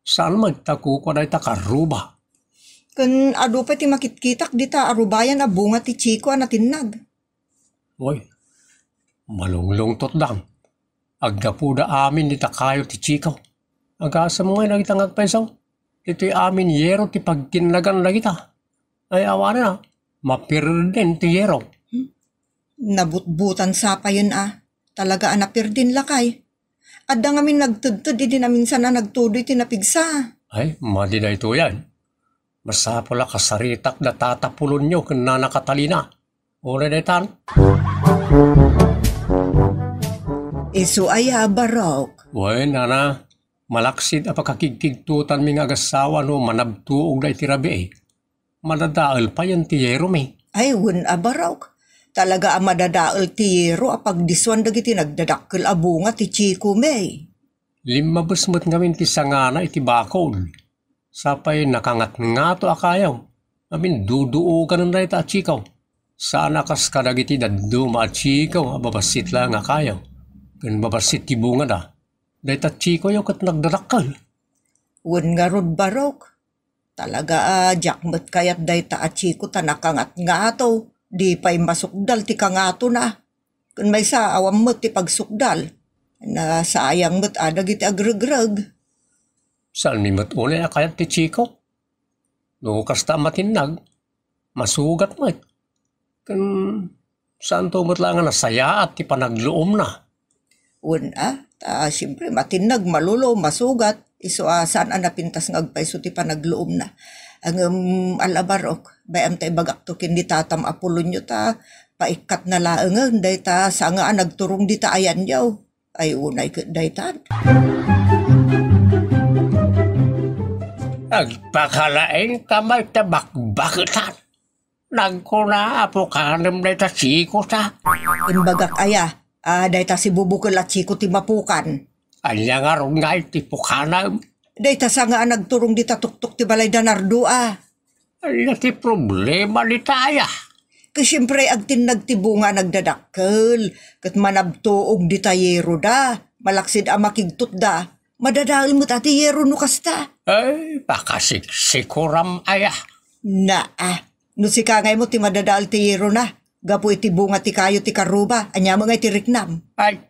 Saan met ta kukua dayta karuba. Ken adu pay ti makitkitak dita a rubayan a bunga ti Chico a natinnag. Wen, malunglungtotdan. Aggapuda amin dita kayo ti Chico. Agasem ngay dagita nga agpayso. Ditoy amin yero ti pagtinnagan dagita. Ay, awanen a, mapirden ti yero. Nabutbutan sa payen a. Talaga a napirden, lakay. Adda ngamin nagtedted idi naminsan a nagtudoy ti napigsa. Ay, madi daytoyen. Masapul a kasaritak da Tata Pulonio ken Nana Catalina. Uray daytan. Isu aya, Barok? Wen, Nana, malaksid a pakakigkigtotanmi nga agassawa no manabtuog da iti rabii. Madadael payen ti yeromi. Ay, wen a, Barok. Talaga a madadael ti yero a pagdisuan dagiti nagdadakkel a bunga ti Chico, mi. Limmabes met ngamin ti sangana iti bakol. Sapay nakangatngato a kayo. Ngamin duduoganen dayta a Chico. Saan a kas kadagiti dadduma a Chico a babassit laeng a kayo. Ken babassit ti bungada. Dayta Chicoyo ket nagdadakkel. Wen ngarud, Barok. Talaga a diak met kayat dayta a Chico ta nakangatngato, di pay masukdal ti kangatona. Ken maysa, awan met ti pagsukdal. Nasayang met a dagiti agregreg. Saanmi met unay a kayat ti Chico? No kasta a matinnag, masugat met. Ken saanto met la nga nasayaat ti panagluomna? Wen a, ta siempre, matinnag, malulom, masugat. Isu a saan a napintas nga agpayso ti panagluomna. Ngem, ala, Barok, bay-am ta ibagakto ken ni tatam a Pulonio ta paikkatna laengen dayta sanga a nagturong dita ayanyo. Ay, unay ket daytan. Agpakalaing ka met ta bakbaketan. Nagkuna a pukanem dayta Chico ta. Imbagak aya, a dayta sibubukel a Chico ti mapukan. Ania ngarud nga iti pukanem? Dayta sanga a nagturong dita tuktok ti balay da Nardo a. Ania ti problema dita aya? Ket siempre, agtinnag ti bunga a nagdadakkel, ket manabtuog dita yero da, malaksid a makigtot da, madadael met a ti yero no kasta. Ay, pakasiksikuram aya. Naa, no sika ngay mo ti madadael ti yerona, gapu iti bunga ti kayo ti karuba, ania met ngay ti riknam? Ay,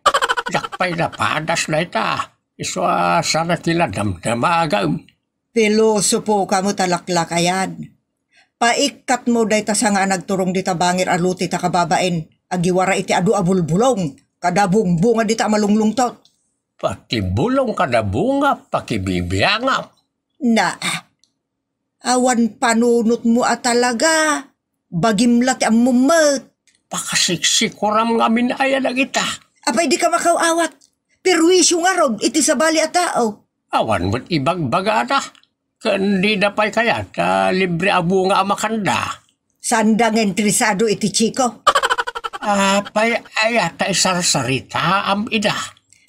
diak pay napadas dayta. Isu a sana ti nadamdamagam. Pilosopo ka met a laklakayan. Paikkatmo dayta sanga a nagturong dita bangir a loti ta kababain, agiwara iti adu a bulbulong, kada bungbunga dita a malunglungtot. Pati bulong kada bunga, pakibibiangam. Na, awan panunotmo a talaga. Bagim la ti ammom met. Pakasiksikuram ngamin aya dagita. Apay di ka makaw-awat? Perwisyo ngarud iti sabali a tao. Awan met ibagbagada. Ken dida pay kayat a libre a bunga a makanda. Saan da nga interesado iti Chico? Apay aya ta isarsaritaam ida?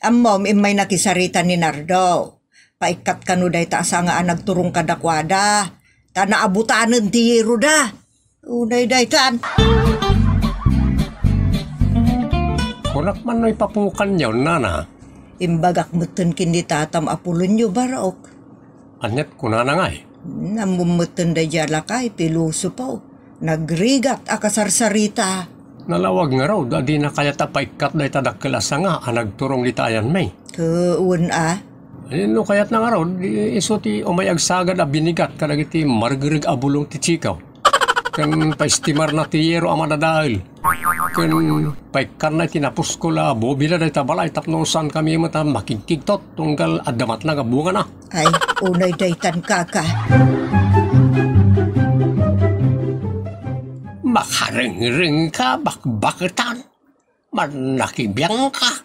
Ammom, immay nakisarita ni Nardo. Paikkat kano dayta a sanga a nagturong kadakuada, ta naabutanen ti yeroda. Unay daytan. Kunak man no ipapukanyo, nana. Imbagak metten ken ni tatam a pulonyo, Barok. Aniat kunana ngay? Hmm, ammom metten daydiay a lakay, pilosopo. Nagrigat a kasarsarita. Nalawag ngarud a dina kayat a paikkat dayta dakkel a sanga a nagturong dita ayanmi. Ket wen a? Eh, no kayatna ngarud, i-, isu ti umay agsagad a binigat kadagiti margereg a bulong ti Chico. Ken paistimarna ti yero a madadael. Ken paikkanna iti napuskol a bobila dayta balay tapno saankami met a makigkigtot tunggal adda matnag a bungana. Ay, unay daytan, kaka. Makarengreng ka, bakbaketan. Mannakibiang ka.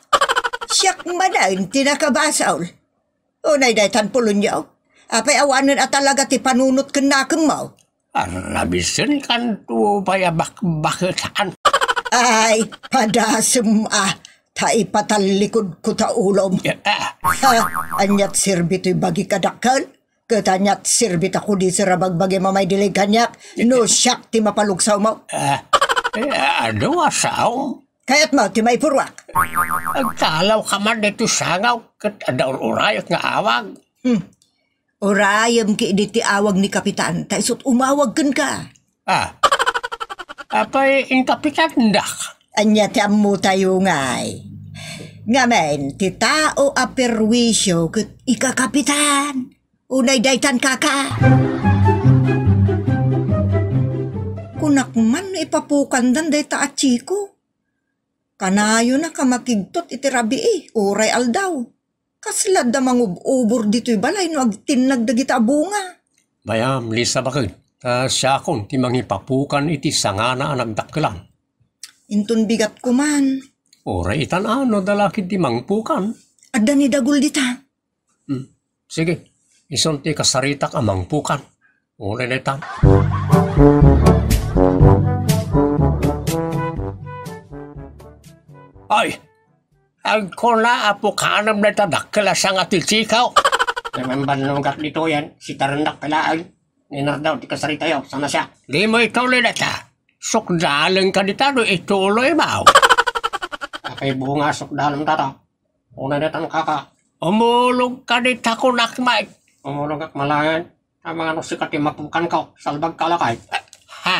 Siak manen ti nakabasol. Unay daytan, pulonyo. Apay awanen a talaga ti panunot ken nakemmo? Arabisen kanto pay a bakbaketan. Ay, padasem a, ta ipatallikod ko ta ulom. Eh, ah. Ha, aniat serbi toy bagi kadakkel? Ket aniat serbi ta kudiser a bagbagi mamay dilig kaniak, no siak ti mapaluksaw mo? Ah, eh, adu a sao? Kayat mo ti maipurwak? Agtalaw ka man dito sangaw, ket adda ur-urayek nga awag. Hmm. Urayem ki diti awag ni Kapitan, ta isut umawag kenka. Ah. Apay, in Kapitan dak? Ania ti ammo tayo ngay? Ngamin, ti tao a perwisyo ket ikakapitan. Unay daytan, kaka. Kunak man no ipapukandan dayta a Chico. Kanayon a kamakigtot iti rabii, uray aldaw. Kasla adda mangub-ubor ditoy balay no agtinnag dagita a bunga. Bayam, Lisa, baket, ta siakon ti mangipapukan iti sangana a nagdakkelan. Inton bigat kuman. Uray itan a no dalakid ti mangpukan. Adda ni dagul dita. Hmm. Sige, isun ti kasaritak a mangpukan. Uray daytan. Ay! Agkuna a pukanem dayta dakkel a sanga ti Chico. Ngem imbannogak ditoyen, sitarendak pay laeng. Ni Nardo ti kasaritayo, sana siak. Dimo ituloy dayta. Sukdalen ka dita no ituloy mo. Apay bunga sukdalen tato? Una daytan, kaka. Umulog ka dita, kunak met. Umulogak malaen. Amangan no sika ti mapukan ko, salbag ka lakay. Ha?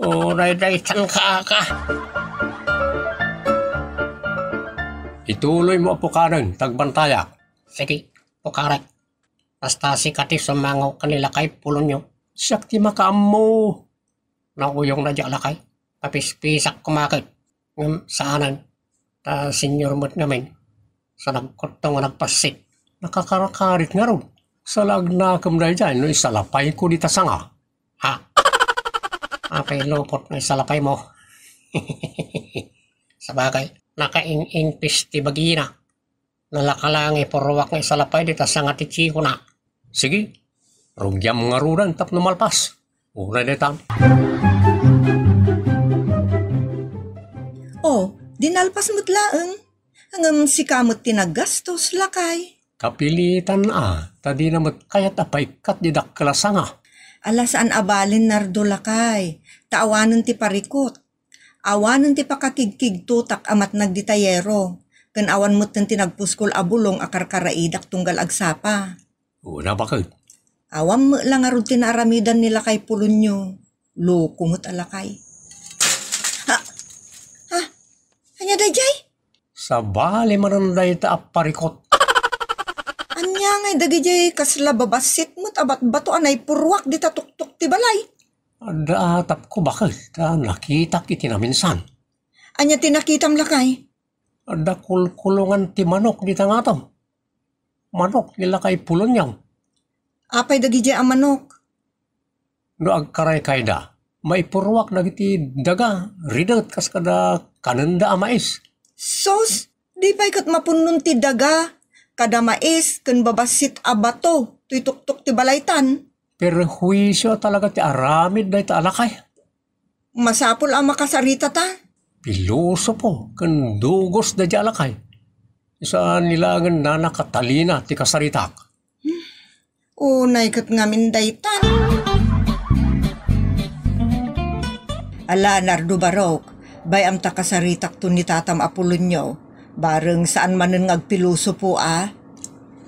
Uray daytan, kaka. Ituloy mo a pukanen, ta agbantayak. Sige, pukarek. Basta sika ti sumango ken ni lakay pulonyo. Siak ti makaammo. Nauyongna diay a lakay. Papispisak koma ket. Ngem saanen. Ta senior met ngamin. Sa nagkutto nga nagpassit. Nakakarkarit ngarud. Salaag nakem daydiay no isalapayko dita sanga. Ha? Apay lupot nga isalapaymo. Sabagay, nakaing-ingpis ti bagina. Nalaka laeng nga ipurruak nga isalapay dita sanga ti Chico na. Sige, rugiam ngaruden tapno malpas. Uray daytan. Oh, di nalpas met laeng. Ngem sika met ti naggastos, lakay. Kapilitan a, ta dina met kayat a paikkat di dakkel a sanga. Ala, saan a balin, Nardo, lakay. Ta awanen ti parikut. Awanen ti pakakigkigtotak a matnag dita yero, ken awan metten ti nagpuskol a bulong a karkaraidak tunggal agsapa. Una, baket. Awan met la ngarud ti naaramidan ni lakay pulonyo. Loko met a lakay. Ha? Ha? Ania daydiay? Sabali manen dayta a parikut. Ania ngay dagidiay kasla babassit met a batbato a naipurruak dita tuktok ti balay? Adda a tapko baket ta nakitak iti naminsan. Ania ti nakitam, lakay? Adda kulkulongan ti manok dita ngato. Manok ni lakay Pulonyo. Apay dagidiay a manok? No agkaraykayda, maipuruak dagiti daga, ridet kas kada kanenda a mais. Sus, di pay ket mapunnon ti daga, kada mais, ken babassit a bato, toy tuktok ti balaytan. Perhuisio talaga ti aramid dayta a lakay. Masapul a makasarita ta. Pilosopo ken dugos dayta a lakay. Saan ni laengen nana Catalina ti kasaritak. Unay ket ngamin daytan. Ala, Nardo Barok, bay-am ta kasaritakto ni tatam a Pulonyo. Bareng saan manen nga agpilosopo a.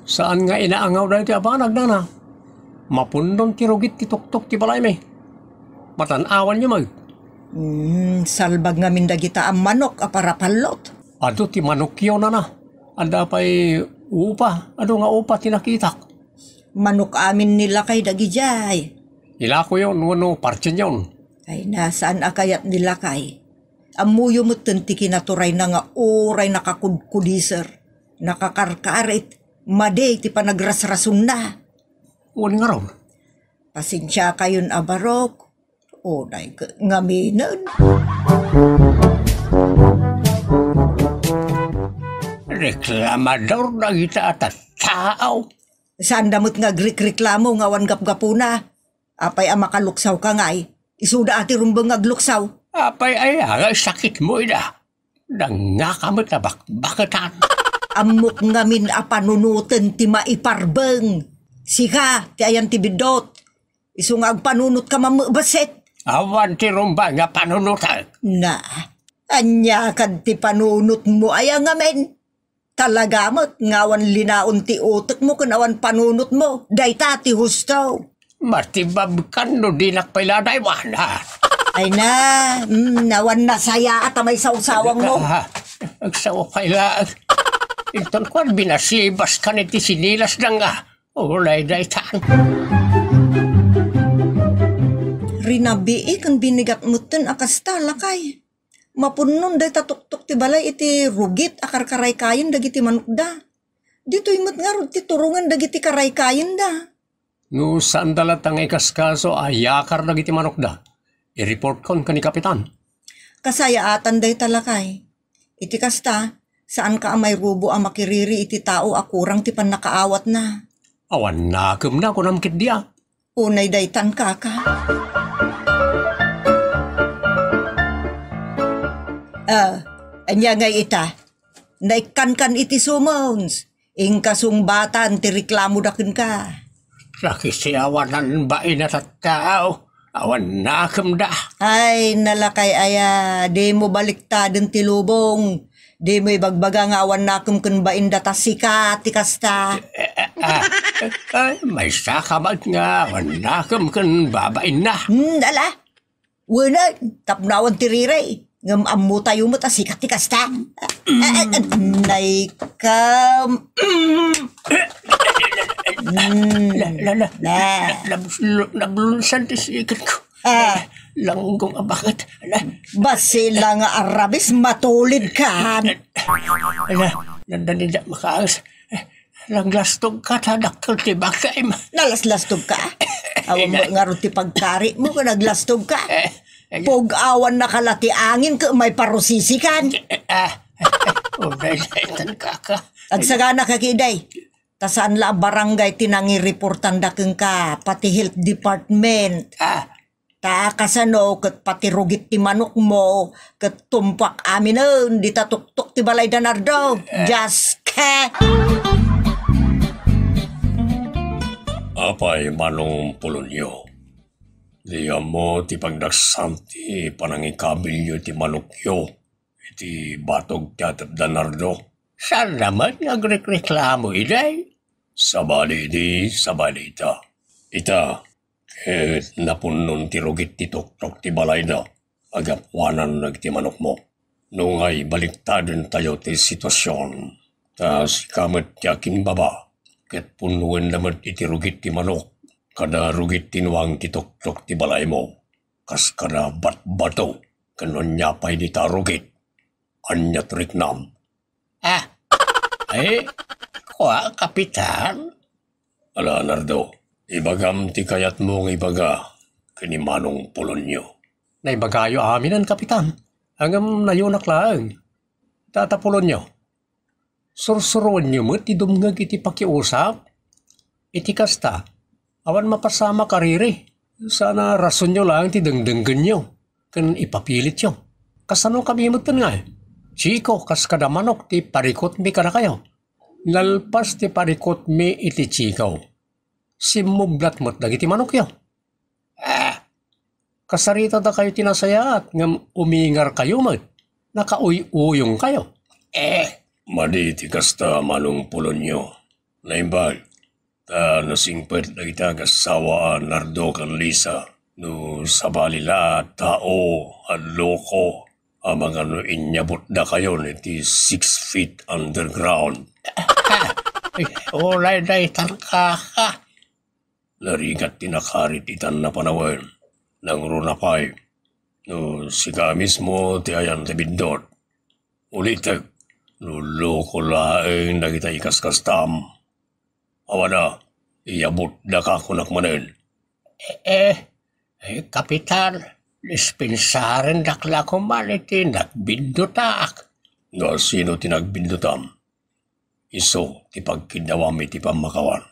Saan nga inaangaw daytoy a banag, nana? Mapunnon ti rugit ti tuktok ti balaymi. Matan-awanyo met. Hmm, salbag ngamin dagita a manok a parapallot. Adu ti manokyo, nana. Adda pay upa, adu nga upa ti nakitak. Manok amin ni lakay dagidiay. Ilakoyon wenno partinyon. Ay, na, saan a kayat ni lakay? Ammoyo metten ti kinaturayna nga uray nakakudkudiser, nakakarkarit, madi ti panagrasrasonna. Wen ngarud. Pasensiakayon a Barok. Unay ket ngaminen. Reklamador dagita a tattao. Saanda met nga agrikreklamo nga awan gapgapuna. Apay a makaluksaw ka ngay? Isuda a ti rumbeng nga agluksaw. Apay aya nga sakitmo ida? Dangngaka met a bakbaketan. Ammok ngamin a panunoten ti maiparbeng. Sika ti ayan ti biddut. Isu nga agpanunotka mammebasit. Awan ti rumbeng nga panunotek. Na, ania kad ti panunotmo aya ngamin? Talaga met nga awan linaon ti utekmo ken awan panunotmo. Dayta ti husto. Matibabkan no dinak pay la daywanan. Ay na, mm, awan nasayaat a maisawsawangmo. Ah, agsawa pay la. Inton kuan, binasibaskan iti sinilas da nga. Ulay daytan. Rinabii ken binigat metten a kasta, lakay. Mapunnon dayta tuktok ti balay iti rugit a karkaraykayen dagiti manokda. Ditoy met ngarud ti turongen dagiti karaykayenda. No saanda latta nga ikaskaso a yakar dagiti manokda, i-reportkon ken ni Kapitan. Kasayaatan dayta, lakay. Iti kasta, saanka a mairubo a makiriri iti tao a kurang ti pannakaawatna. Awan nakemna, kunam ketdi a. Unay daytan, kaka. Ah, ania ngay ita? Naikkankan iti summons. Inka sungbatan ti reklamoda kenka. Nakisiawanan bain a tattao. Awan nakemda. Ay, nalakay aya, dimo baliktaden ti lubong. Dimo ibagbaga nga awan nakem ken bainda ta sika ti kasta. Eh, eh, ah, eh, ay, maysaka met nga awan nakem ken babainna. Hmm, ala. Wen, tapno awan ti riri. Ngem ammotayo met a sika ti kasta. Eh, eh, eh, nay kam. Hmm. La, la, la, Na. la, nabus-, nablunsan ti siketko. Ah. Langgong a baket. Na. Basi la nga arabis, matulid ka. Na, nandani da makaas. Naglastog ka ta dakkel ti bagim. Nalaslastog ka? Awan mo ngarud ti pagkari mo nga naglastog ka. Eh, eh. Pug-awan na ka la ti angin ket maiparusisikan. Ah, unay daytan, kaka. Agsagana ka, kiday. Ta saan la a barangay ti nangireportanda kenka, pati health department. Ah. Ta kasano ket pati rugit ti manokmo, ket tumpak aminen dita tuktok ti balay da Nardo. Eh. Dios ke! Apay, Manong Polonio, di ammo ti pagdaksam ti panangikabilyo ti manokyo iti batog ti atep da Nardo. Saanna met nga agrekreklamo idiay? Sabali idi, sabali ita. Ita, ket napunnon ti rugit ti tuktok ti balayda, agapuanan dagiti manokmo. Nungay baliktaden tayo ti situasion, ta sika met ti akimbaba, ket punnoenda met iti rugit ti manok, kada rugit ti nuang ti tuktok ti balaymo. kas kada batbato ken ania pay dita rugit. Aniat riknam? Ah, ay, kua, Kapitan? Ala, Nardo, ibagam ti kayatmo nga ibaga ken ni Manong Polonio. Naibagayo aminen, Kapitan. Ngem nayonak laeng. Tata Polonio, sursuroenyo met ti dumngeg iti pakiusap. Iti kasta, awan mapasamak a riri. Saan a rasonyo laeng ti dengdenggenyo ken ipapilityo. Kasano kami metten ngay? Chiko, kas kada manok ti parikutmi kadakayo. Nalpas ti parikutmi iti Chiko, simmublat met dagiti manokyo. Ah, kasaritadakayo ti nasayaat ngem umingarkayo met. Nakauyuyongkayo. Eh, madi ti kasta, Manong Polonio. Naimbag, ta nasingpet dagiti agassawa a Nardo ken Lisa. No sabali la a tao a loko a mangano inyabutdakayon iti six feet underground. Ay, ulay daytan, kaka. Narigat ti nakarit itan a panawen. Nangruna pay. No sika mismo ti ayan ti biddut. Ulitek, no loko laeng dagita ikaskastam. Awan a, iyabutdaka kunak manen. Eh, eh, eh, Kapitan, dispensarendak la koman iti nagbiddutak. No sino ti nagbiddutam? Isu ti pagkiddawam iti pammakawan.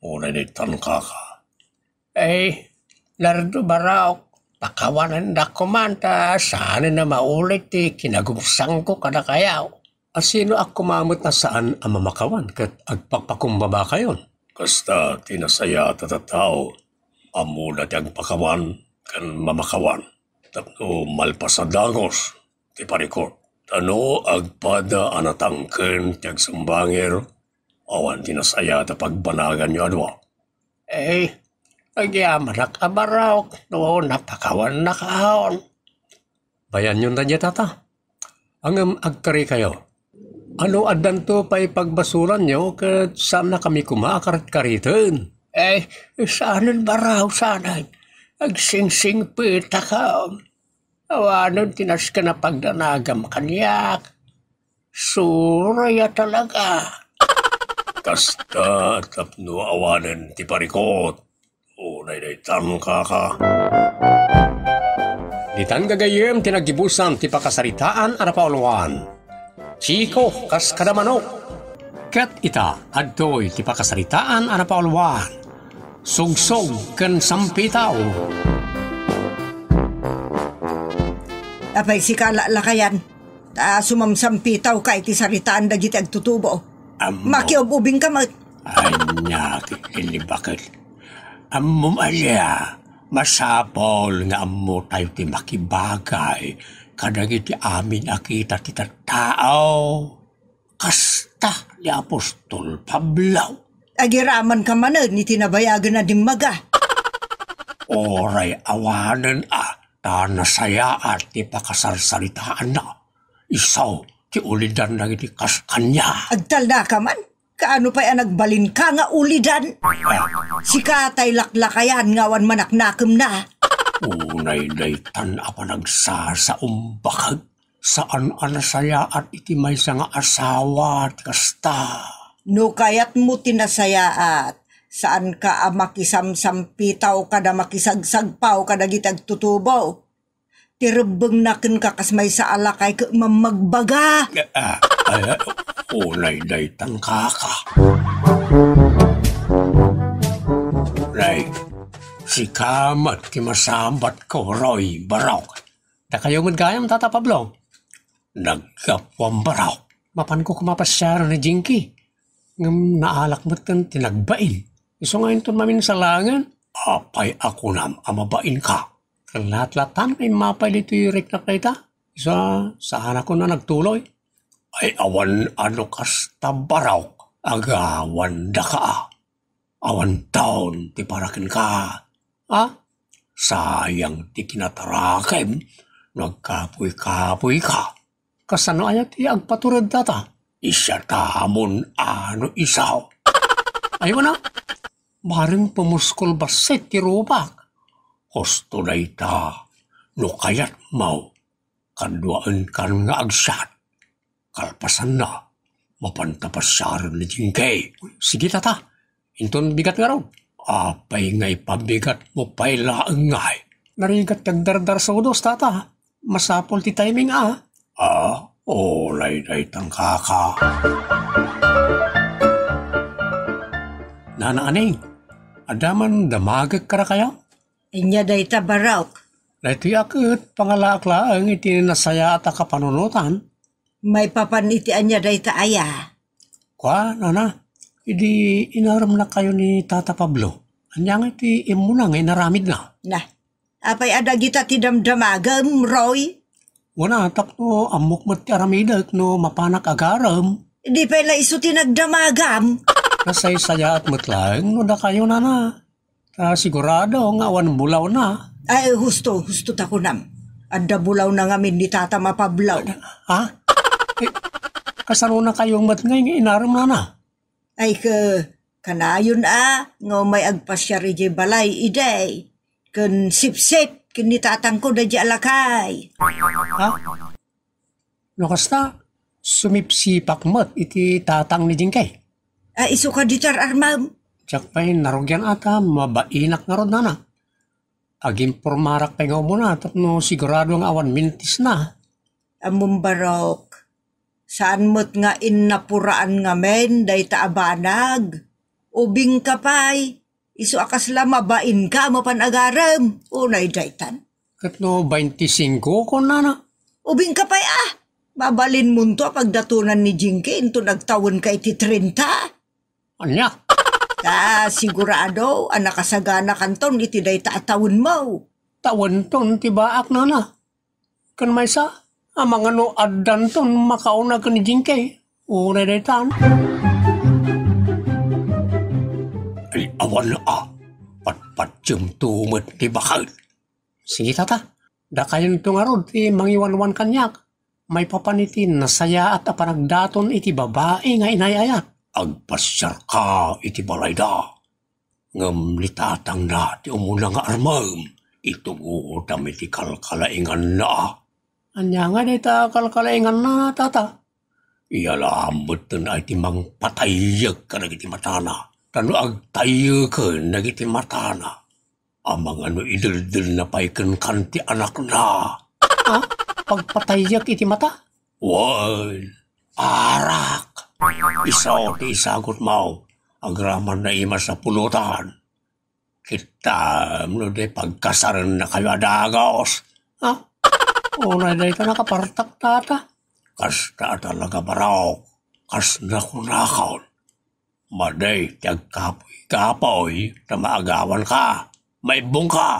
Unay daytan, kaka. Ay, Nardo, Baraok, pakawanendak koman ta saanen a maulit ti kinagubsangko kadakayo. Asino a kumamet a saan a mamakawan ket agpakpakumbabakayon? Kasta ti nasayaat a tattao, ammona ti agpakawan ken mamakawan. Tapno malpas a dagus ti parikut. Ta no agpada a natangken ti agsumbanger, awan ti nasayaat a pagbanaganyo a dua. Eh, agyamanak a Baraok no napakawannak aon. Bayanyon daydiay, tata. Ngem agkarikayo. Ano addanto pay pagbasolanyo ket saannakami koma a karitkariten? Eh, saanen, Baraok, saanen. Agsingsingpetaka. Awanen ti nasken a pagdanagam kaniak. Suroy a talaga. Kasta, tapno awanen ti parikut. Unay daytan, kaka. Ditan gagayyem ti naggibusan ti pakasaritaan a napauluan. Chiko, kas kada manok. Ket ita, adtoy ti pakasaritaan a napauluan. Sugsog ken sampitaw. Apay sika, laklakayan, ta sumamsampitawka iti saritaan dagiti agtutubo. Ammo. Makiub-ubingka met. Ania ket ti baket? Ammom, Alia, masapul nga ammotayo ti makibagay kadagiti amin a kita ti tattao. Kasta ni apostol Pablo. Agiramanka manen iti nabayagen a dimmaga. Uray awanen a, ta nasayaat ti pakasarsaritaanna. Isu ti ulidan dagiti kas kaniak. Agtalnaka man? Kaano pay a nagbalinka nga ulidan? Sika tay laklakayan nga awan manaknakemna. Unay daytan a panagsasaumbaket. Saan a nasayaat iti maysa nga asawa ti kasta. No kayatmo ti nasayaat, saanka a makisamsampitaw kada makisagsagpaw kadagiti agtutubo. Ti rebbengna kenka kas maysa a lakay ket mammagbaga. Ah, ah, ah, unay daytan, kaka. Nay, sika met ti masabatko, Roy, Barok. Dakayo met gayam, Tata Pablo. Naggapuam, Barok. Mapanko koma a pasiar ni Jinky. Ngem naalak metten ti nagbain. Isu nga inton maminsan laengen. Apay a kunam a mabainka? Ket latlatanka immapay ditoy riknak dayta. Isu a saanakon a nagtuloy. Ay, awan a no kasta, Barok. Agawandaka a. Awan taon ti para kenka. A? Sayang ti kinatarakem no agkapuy-kapuyka. Kasano aya ti agpatured, Tata? Isiatamon a no isu. Ay, wana, bareng pumuskol bassit ti rubak. Husto dayta, no kayatmo, kaduaenkan nga agsiat. Kalpasanna, mapanta pasiaren ni Jinky. Sige, tata. Inton bigat ngarud. Apay nga ipabigatmo pay laeng ngay? Narigat ti agdardarsudos, tata. Masapul ti timing, a. A, unay daytan, kaka. Nana Aning, adda man damagek kadakayo? Ania dayta, Barok? Daytoy a ket pangalaak laeng iti nasayaat a kapanunotan. Maipapan iti ania dayta aya? Kua, nana, idi inaremnakayo ni Tata Pablo, ania nga iti immuna nga inaramidna? Na, apay a dagita ti damdamagem, Roy? Wen a, tapno ammok met ti aramidek no mapanak agarem. Di pay la isu ti nagdamagam? Nasaysayaat met laeng no dakayo, nana. Ta sigurado nga awan bulawna. Ay, husto, husto ta kunam. Adda bulawna ngamin ni Tata Mapablaw. Ha? Eh, kasanonakayo met ngay nga inarem, nana? Ay, ke, kanayon a, nga umay agpasiar idiay balay, idiay. Ken sipsip, ken ni tatangko, daydi a lakay. Ha? No kasta, sumipsipak met iti tatang ni Jinky. A, isu kadi ti ar-armam? Diak pay narugian a ta mabainak ngarud, nana. Aginpormarak pay nga umuna tapno sigurado nga awan mintisna. Ammom, Barok, saan met nga innapuraan ngamin dayta a banag. Ubingka pay, isu a kasla mabainka a mapan agarem, unay daytan. Ket no baintisingko, kunana? Ubingka pay a, mabalinmonto a pagdatonan ni Jinky inton agtawenka iti trenta. Ania? Ta sigurado a nakasaganakanton iti dayta a tawenmo. Tawenton ti baak, nana. Ken maysa, amangan no addanton makauna ken ni Jinky. Unay daytan. Ay, awan a, patpatiemto met ti baket. Sige, tata. Dakayonto ngarud ti mangiwanwan kaniak. Maipapan iti nasayaat a panagdaton iti babai nga inay-ayat. Agpasiarka iti balayda. Ngem ni tatangna ti umuna nga armem, itugotam iti kalkalainganna. Ania nga dayta kalkalainganna, tata? Iyalam metten a iti mangpatayyek kadagiti matana. Ta no agtayyeken dagiti matana, amangan no ideldelna pay kenkan ti anakna. Ha? Pagpatayyek iti mata? Wen, arak. Isu ti isagutmo. Agraman na ima sa pulutan. Kitam no di pagkasarennakayo a dagus. Ha? Unay dayta nakapartak, tata. Kasta a talaga, Barok. Kas nakunakon. Madi ti agkapuy-kapuy ta maagawanka. Maibbongka.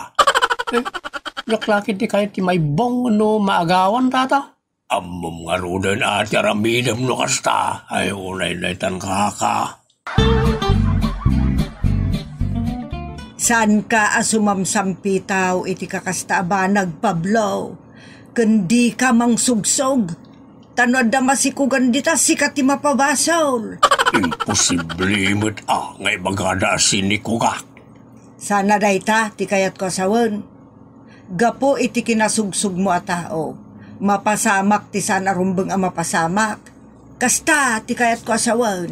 Eh, diak la ketdi kayat ti maibbong no maagawan, tata. Ammom ngaruden a ti aramidem no kasta. Ay, unay daytan, kaka. Saanka a sumamsampitaw iti kakasta a banag, Pablo, ken dika mangsugsog. Ta no adda masikugan dita, sika ti mapabasol. Imposible met a nga ibagada a sinikugak. Saan a dayta ti kayatko a sawen. Gapu iti kinasugsugmo a tao, mapasamak ti saan a rumbeng a mapasamak. Kasta ti kayatko a sawen.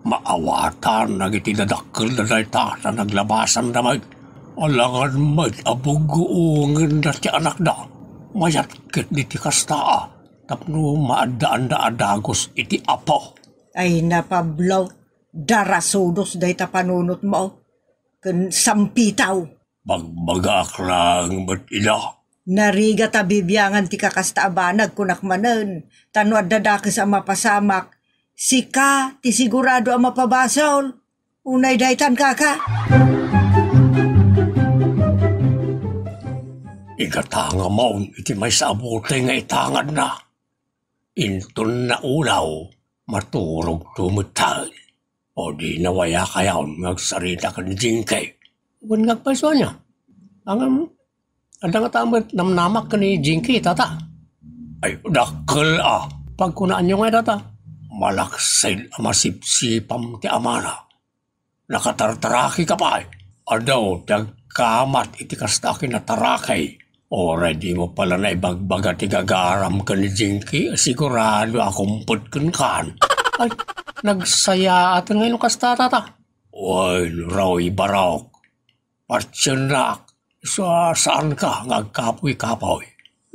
Maawatan dagiti dadakkelda dayta ta naglabasanda met. Alangan met a buggoongenda ti anakda. Mayat ketdi ti kasta a tapno maaddaanda a dagus iti Apo. Ay na, Pablo, darasudos dayta panunotmo. Ken sampitaw. Bagbagaak laeng met ida. Narigat a bibiangan ti kakasta a banag, kunak manen, ta no adda dakes a mapasamak, sika ti sigurado a mapabasol. Unay daytan, kaka. Igatangamon iti maysa a buteng nga itangadna. Inton naulaw, maturogto metten. O di nawayakayon nga agsarita ken ni Jinky. Wen nga agpayso ania? Ngem, adda ngata met namnamak ken ni Jinky, tata. Ay, dakkel a. Pagkunaanyo ngay, tata? Malaksid a masipsipam ti amana. Nakatartaraki ka pay. Adu ti ag-, nagkamat iti kasta a kinataraki. Uray dimo pay la naibagbaga ti gagaram ken ni Jinky, sigurado a kumpet kenkan. Ay, nagsayaat ngay no kasta, tata. Wen, Roy Barok. Patiennak, sa-, saanka nga agkapuy-kapuy.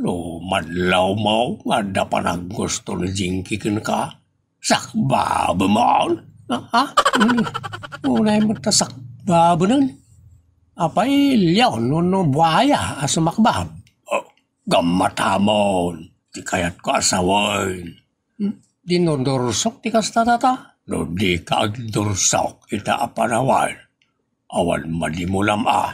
No madlawmo nga adda panaggusto ni Jinky kenka, sakbabemon. Ha? Ha? Hmm. Unay met ta sakbabenen. Apay, leon wenno buaya a sumakbab? Oh, gammatamon, ti kayatko a sawen. Hmm? Dinudursok ti kasta, tata? No dika agdursok ita a panawen, awan madimulam a.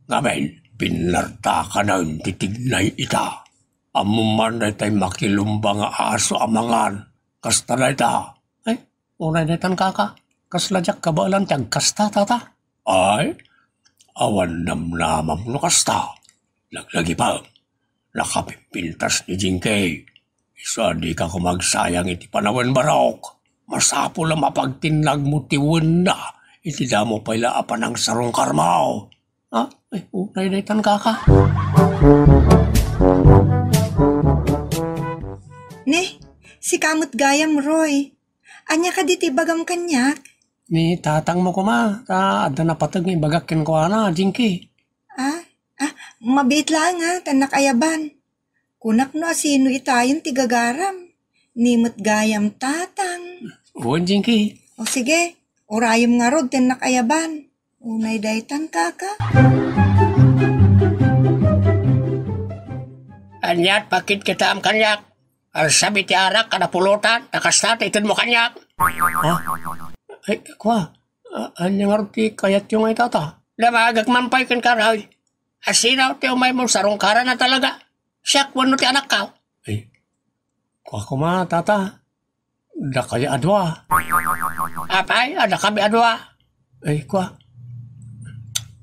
Ngamin, pinnartakanen ti tignay ita. Ammom man daytay makilumbang nga aso a mangan. Kasta dayta. Ay, unay daytan, kaka. Kasla diak kabaelan ti agkasta, tata. Ay, awan namnamam no kasta. Laglagipem, nakapimpintas ni Jinky. Isu a dika koma agsayang iti panawen, Barok. Masapul a mapagtinnagmo ti wenna iti damo pay la a panangsarungkarmo. Ah, ay, unay daytan, kaka. Ne, sika met gayam, Roy. Ania kadi ti ibagam kaniak? Ni tatangmo koma, ta adda napateg nga ibagak kenkuana, Jinky. Ah, ah, mabiit laeng a, ta annak ayaban. Kunak no asino itayon ti gagaram. Ni met gayam, tatang. Wen, Jinky. O sige, urayem ngarud ti annak ayaban. Unay daytan, kaka. Aniat pakit kitaam kaniak? Arsam iti arak kada pulutan, ta kasta ti itedmo kaniak. Ha? Ay, kua, a-, ania ngarud ti kayatyo nga itata? Damagek man pay kenka, Roy. Asino ti umaymo sarungkaran a talaga? Siak wenno ti anakko? Ay, kua koma, tata. Dakayo a dua. Apay, a dakami a dua. Ay, kua.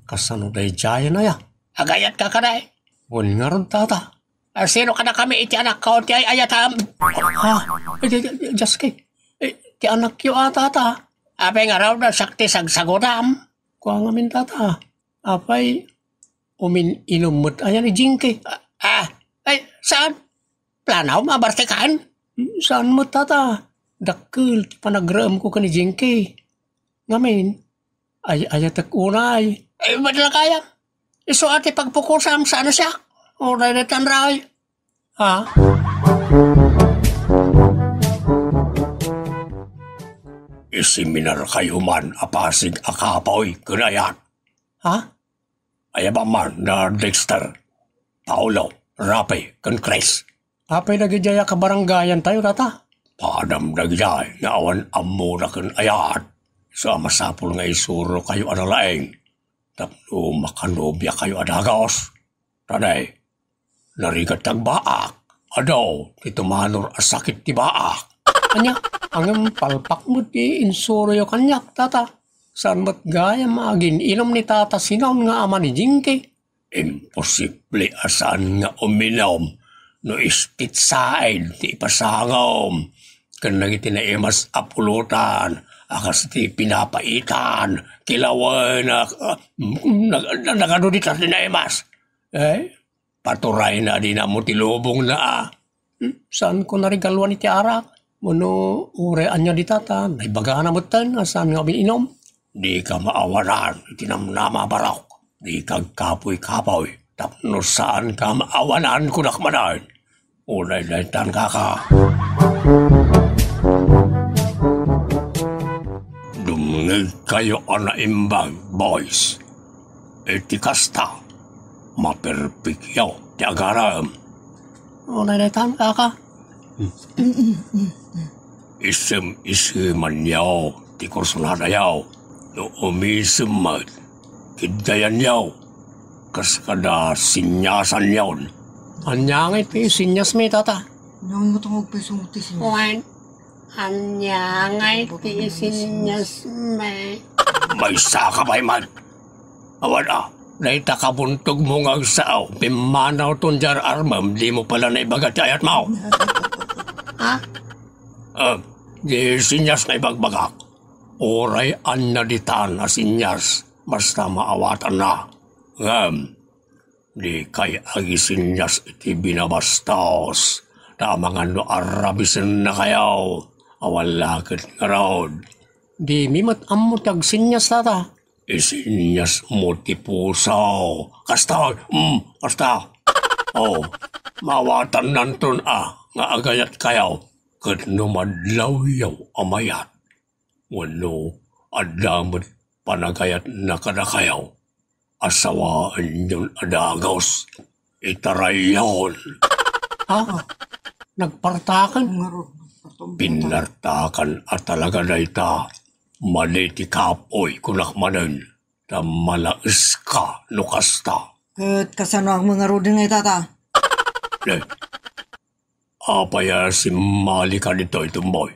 Kasano daydiayen aya? Agayatka kadi? Wen ngarud, tata. Asino kadakami iti anakko ti ay-ayatam? Ha? Ay, di, di, di, Dios, kay, eh, ti anakyo a, tata. Apay ngarud a siak ti sagsagutam? Kua ngamin, tata. Apay, umin-inum met aya ni Jinky? Ah, ah, ay, saan? Planaw, mabartikan? Saan met, tata. Dakkel ti panagraemko ken ni Jinky. Ngamin, ay-ayatek unay. Ay, madala kaya. Isu a ti pagpukosam, saan a siak? Uray daytan, Roy. Ha? Isiminar kayo man a pasig a kapoy ken ayat. Ha? Ayabam man da Dexter, Paolo, Rapi, ken Chris. Apay dagidiay a kabarangayan tayo, tata? Padam dagidiay nga awan ammona ken ayat. Sa masapul nga isuro kayo a nalaing tapno makanobia kayo a dagos. Tanay, narigat ti agbaak. Adu ti tumanor a sakit ti baak. Ania, ngem palpak met ti insuroyo kaniak, tata. Saan met gayam a agin-inum ni Tata Sinon nga ama ni Jinky? Imposible a saan nga uminum no ispitsaen ti ipasangom ken dagiti naimas a pulutan a kas ti pinapaitan, kilawenak, ah, nag-, nag-, nagadu dita ti naimas. Eh, paturayna a dina ammo ti lubongna a. Hmm, saanko narigaluan iti arak. Wenno uray ania dita ta naibagana metten a saan nga umin-inum. Dika maawanan iti namnama, Barok. Dika agkapuy-kapuy tapno saanka maawanan, kunak manen. Unay daytan, kaka. Dumngegkayo a naimbag, boys. Iti kasta, maperpekyo ti agarem. Unay daytan, kaka. Isem-isemanyo ti kursunadayo. No umisem met, kiddayanyo kas kada sinyasanyon. Ania ngay ti sinyasmi, tata? Ania ngay nga tumawag pa iso ti sinyas? Wen, ania ngay ti sinyasmi? Maysa ka pay met. Awan a, dayta kabuntogmo nga agsao, pimmanawton diay ar-armem, dimo pay la naibaga ti ayatmo. Ha? Ah, di sinyas nga ibagbagak. Uray ania ditan a sinyas, basta maawatanna. Ngem, dikay agisenias iti binabastos, ta amangan no arabisennakayo, awan la ket ngarud. Dimi met ammo ti agsenias, tata. Iseniasmo ti puso. Kasta, mm, kasta. O, maawatannanton a nga agayatkayo ket no madlawyo a mayat, wenno adda met panagayatna kadakayo, asawaenyon a dagus, itarayon. Ah, nagpartakan? Pinnartakan a talaga dayta. Mali ti kapoy, kunak manen, ta malaeska no kasta. Ket kasano a mangaruden nga itata? Ne, apay a simmalika ditoy, Tumboy?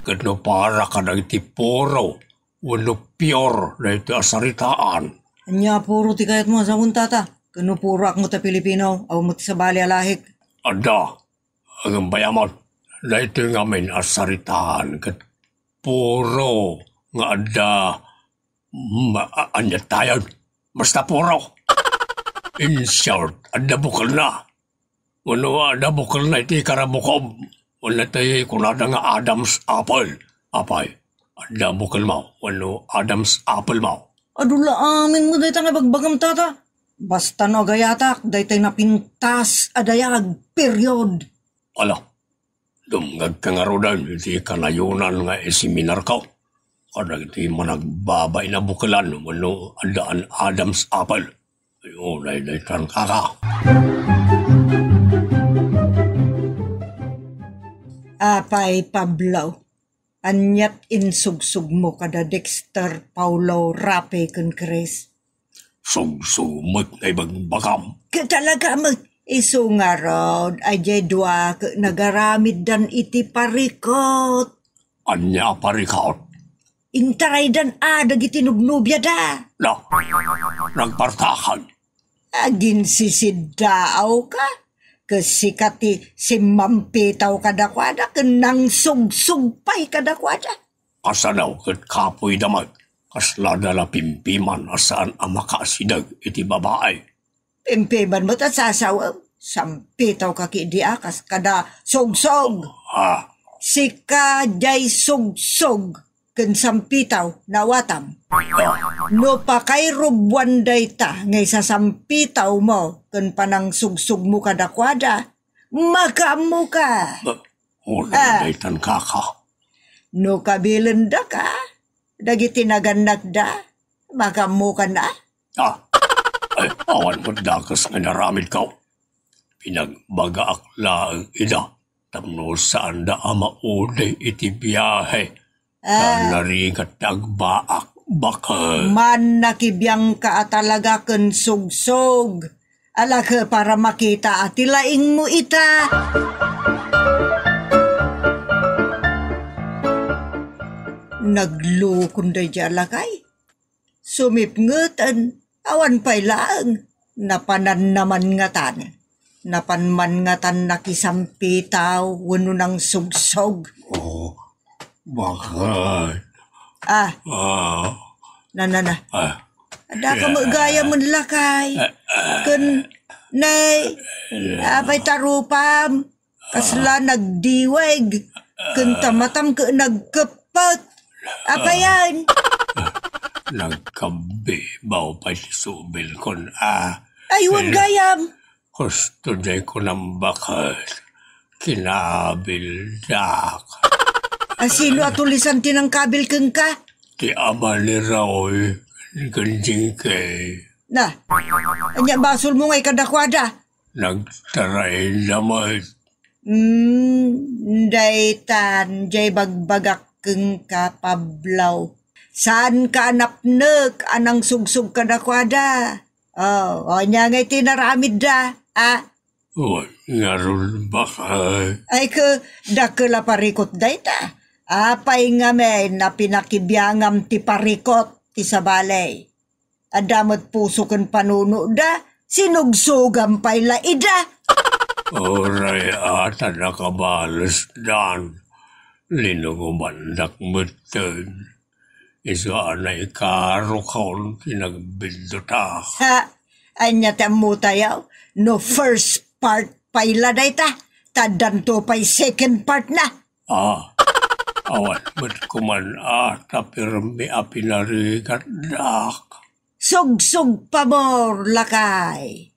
Ket no para kadagiti puro wenno pior daytoy a saritaan? Ania a puro ti kayatmo a sawen, tata? Ket no puroak met a Pilipino, awan met ti sabali a lahik. Adda, agem pay a met, daytoy ngamin a saritaan ket puro nga adda, mm, a-, ania tayon? Basta puro. In short, adda bukelna. Wenno adda bukelna iti karabukob. Wenno ti kunada nga Adam's apple. Apay, adda bukelmo wenno Adam's apple mo? Adu la amin mo dayta nga ibagbagam, tata. Basta no agayatak, daytay napintas a dayag, period. Ala, dumngegka ngaruden iti kanayonan nga iseminarko kadagiti managbabain a bukelan wenno addaan Adam's apple. Ay, unay daytan, kaka. Apay, Pablo, aniat insugsugmo kada Dexter, Paulo, Rape, ken Chris? Sugsug met nga ibagbagam. Ket talaga met, isu ngarud, a diay dua ket nagaramiddan iti parikut. Ania a parikut? Intaraydan a dagiti nobnobiada. Na, nagpartakan. Aginsisidaawka? Ket sika ti simmampitaw kadakuada ken nangsugsug pay kadakuada. Kasano ket kapoyda met? Kasla da la pimpiman a saan a makaasideg iti babai. Pimpiman met a sasawem. Sampitawka ketdi a kas kada sugsug. Ah. Sika diay sugsug ken sampitaw, naawatam. No pakairubbuan dayta nga isasampitawmo ken panangsugsugmo kadakuada, makaammoka. Ba, unay daytan, kaka. No kabilendaka dagiti nagannakda, makaammokan a? Ah, ay, awan met dakes nga inaramidko. Pinagbagaak laeng ida tapno saanda a maudi iti biahe. Ta narigat ti agbaak, baket. Mannakibiangka a talaga ken sugsug. Alak para makita a ti laingmo ita. Naglukon daydi a lakay. Sumipngeten, awan pay laeng. Napanan naman ngatan. Napan man ngatan nakisampitaw wenno nangsugsog. Oh, bakit? Ah. Ah. Na, na, na. Ah. Adda ka met gayam lakay. Ah, ah. Ken, nay, apay tarupam? Kasla nagdiweg, ken ta matam ket nagkeppet. Apayan? Nagkabibaw pay ti subilkon a. Ay, wen gayam. Husto diay kunam baket, kinabildak. A, sino a tulisan ti nangkabil kenka? Ti ama ni Raul ken Jinky. Na, ania basolmo ngay kadakuada? Nagtarayda met. Hmm, daytan, diay bagbagak kenka, Pablo. Saanka a napnek a nangsugsog kadakuada? Oh, ania ngay ti naramidda, a? Wen ngarud, baket. Ay, ket, dakkel a parikut dayta. Apay ngamin a pinakibiangam ti parikut ti sabali? Adda met puso ken panunoda, sinugsogam pay la ida. Uray a ta nakabalesdan, linugomandak metten. Isu a naikarukaon ti nagbiddutak. Ha? Ania ti ammotayo? No first part pay la dayta, ta addanto pay second part na. Ah, awan met koman a ta permi a pinarigatdak. Sugsog pabor, lakay.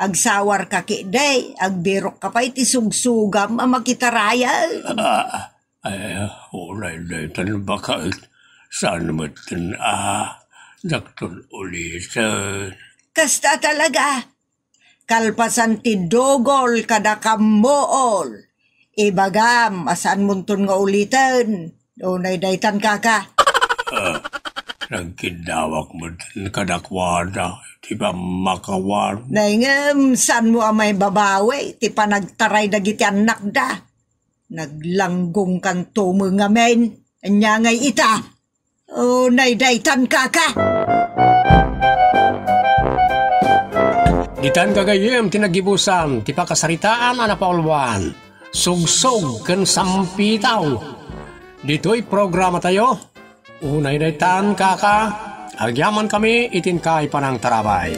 Agsawarka ketdi, agbirokka pay ti sugsogam a makitarayan. Ah, ay, unay daytan baket. Saan metten a dakton uliten. Kasta talaga. Kalpasan ti dugol kada kammuol. Ibagam a saanmonton nga uliten. Unay daytan, kaka. Ah, nagkiddawak metten kadakuada ti pammakawan. Nay ngem, saanmo a maibabawi ti panagtaray dagiti annakda? Naglanggongkanto met ngamin. Ania ngay ita? Unay daytan, kaka. Ditan gagayyem ti naggibusan ti pakasaritaan a napauluan, Sugsog ken Sampitaw. Ditoy programatayo, Unay daytan, kaka, agyamankami iti inka a panangtarabay.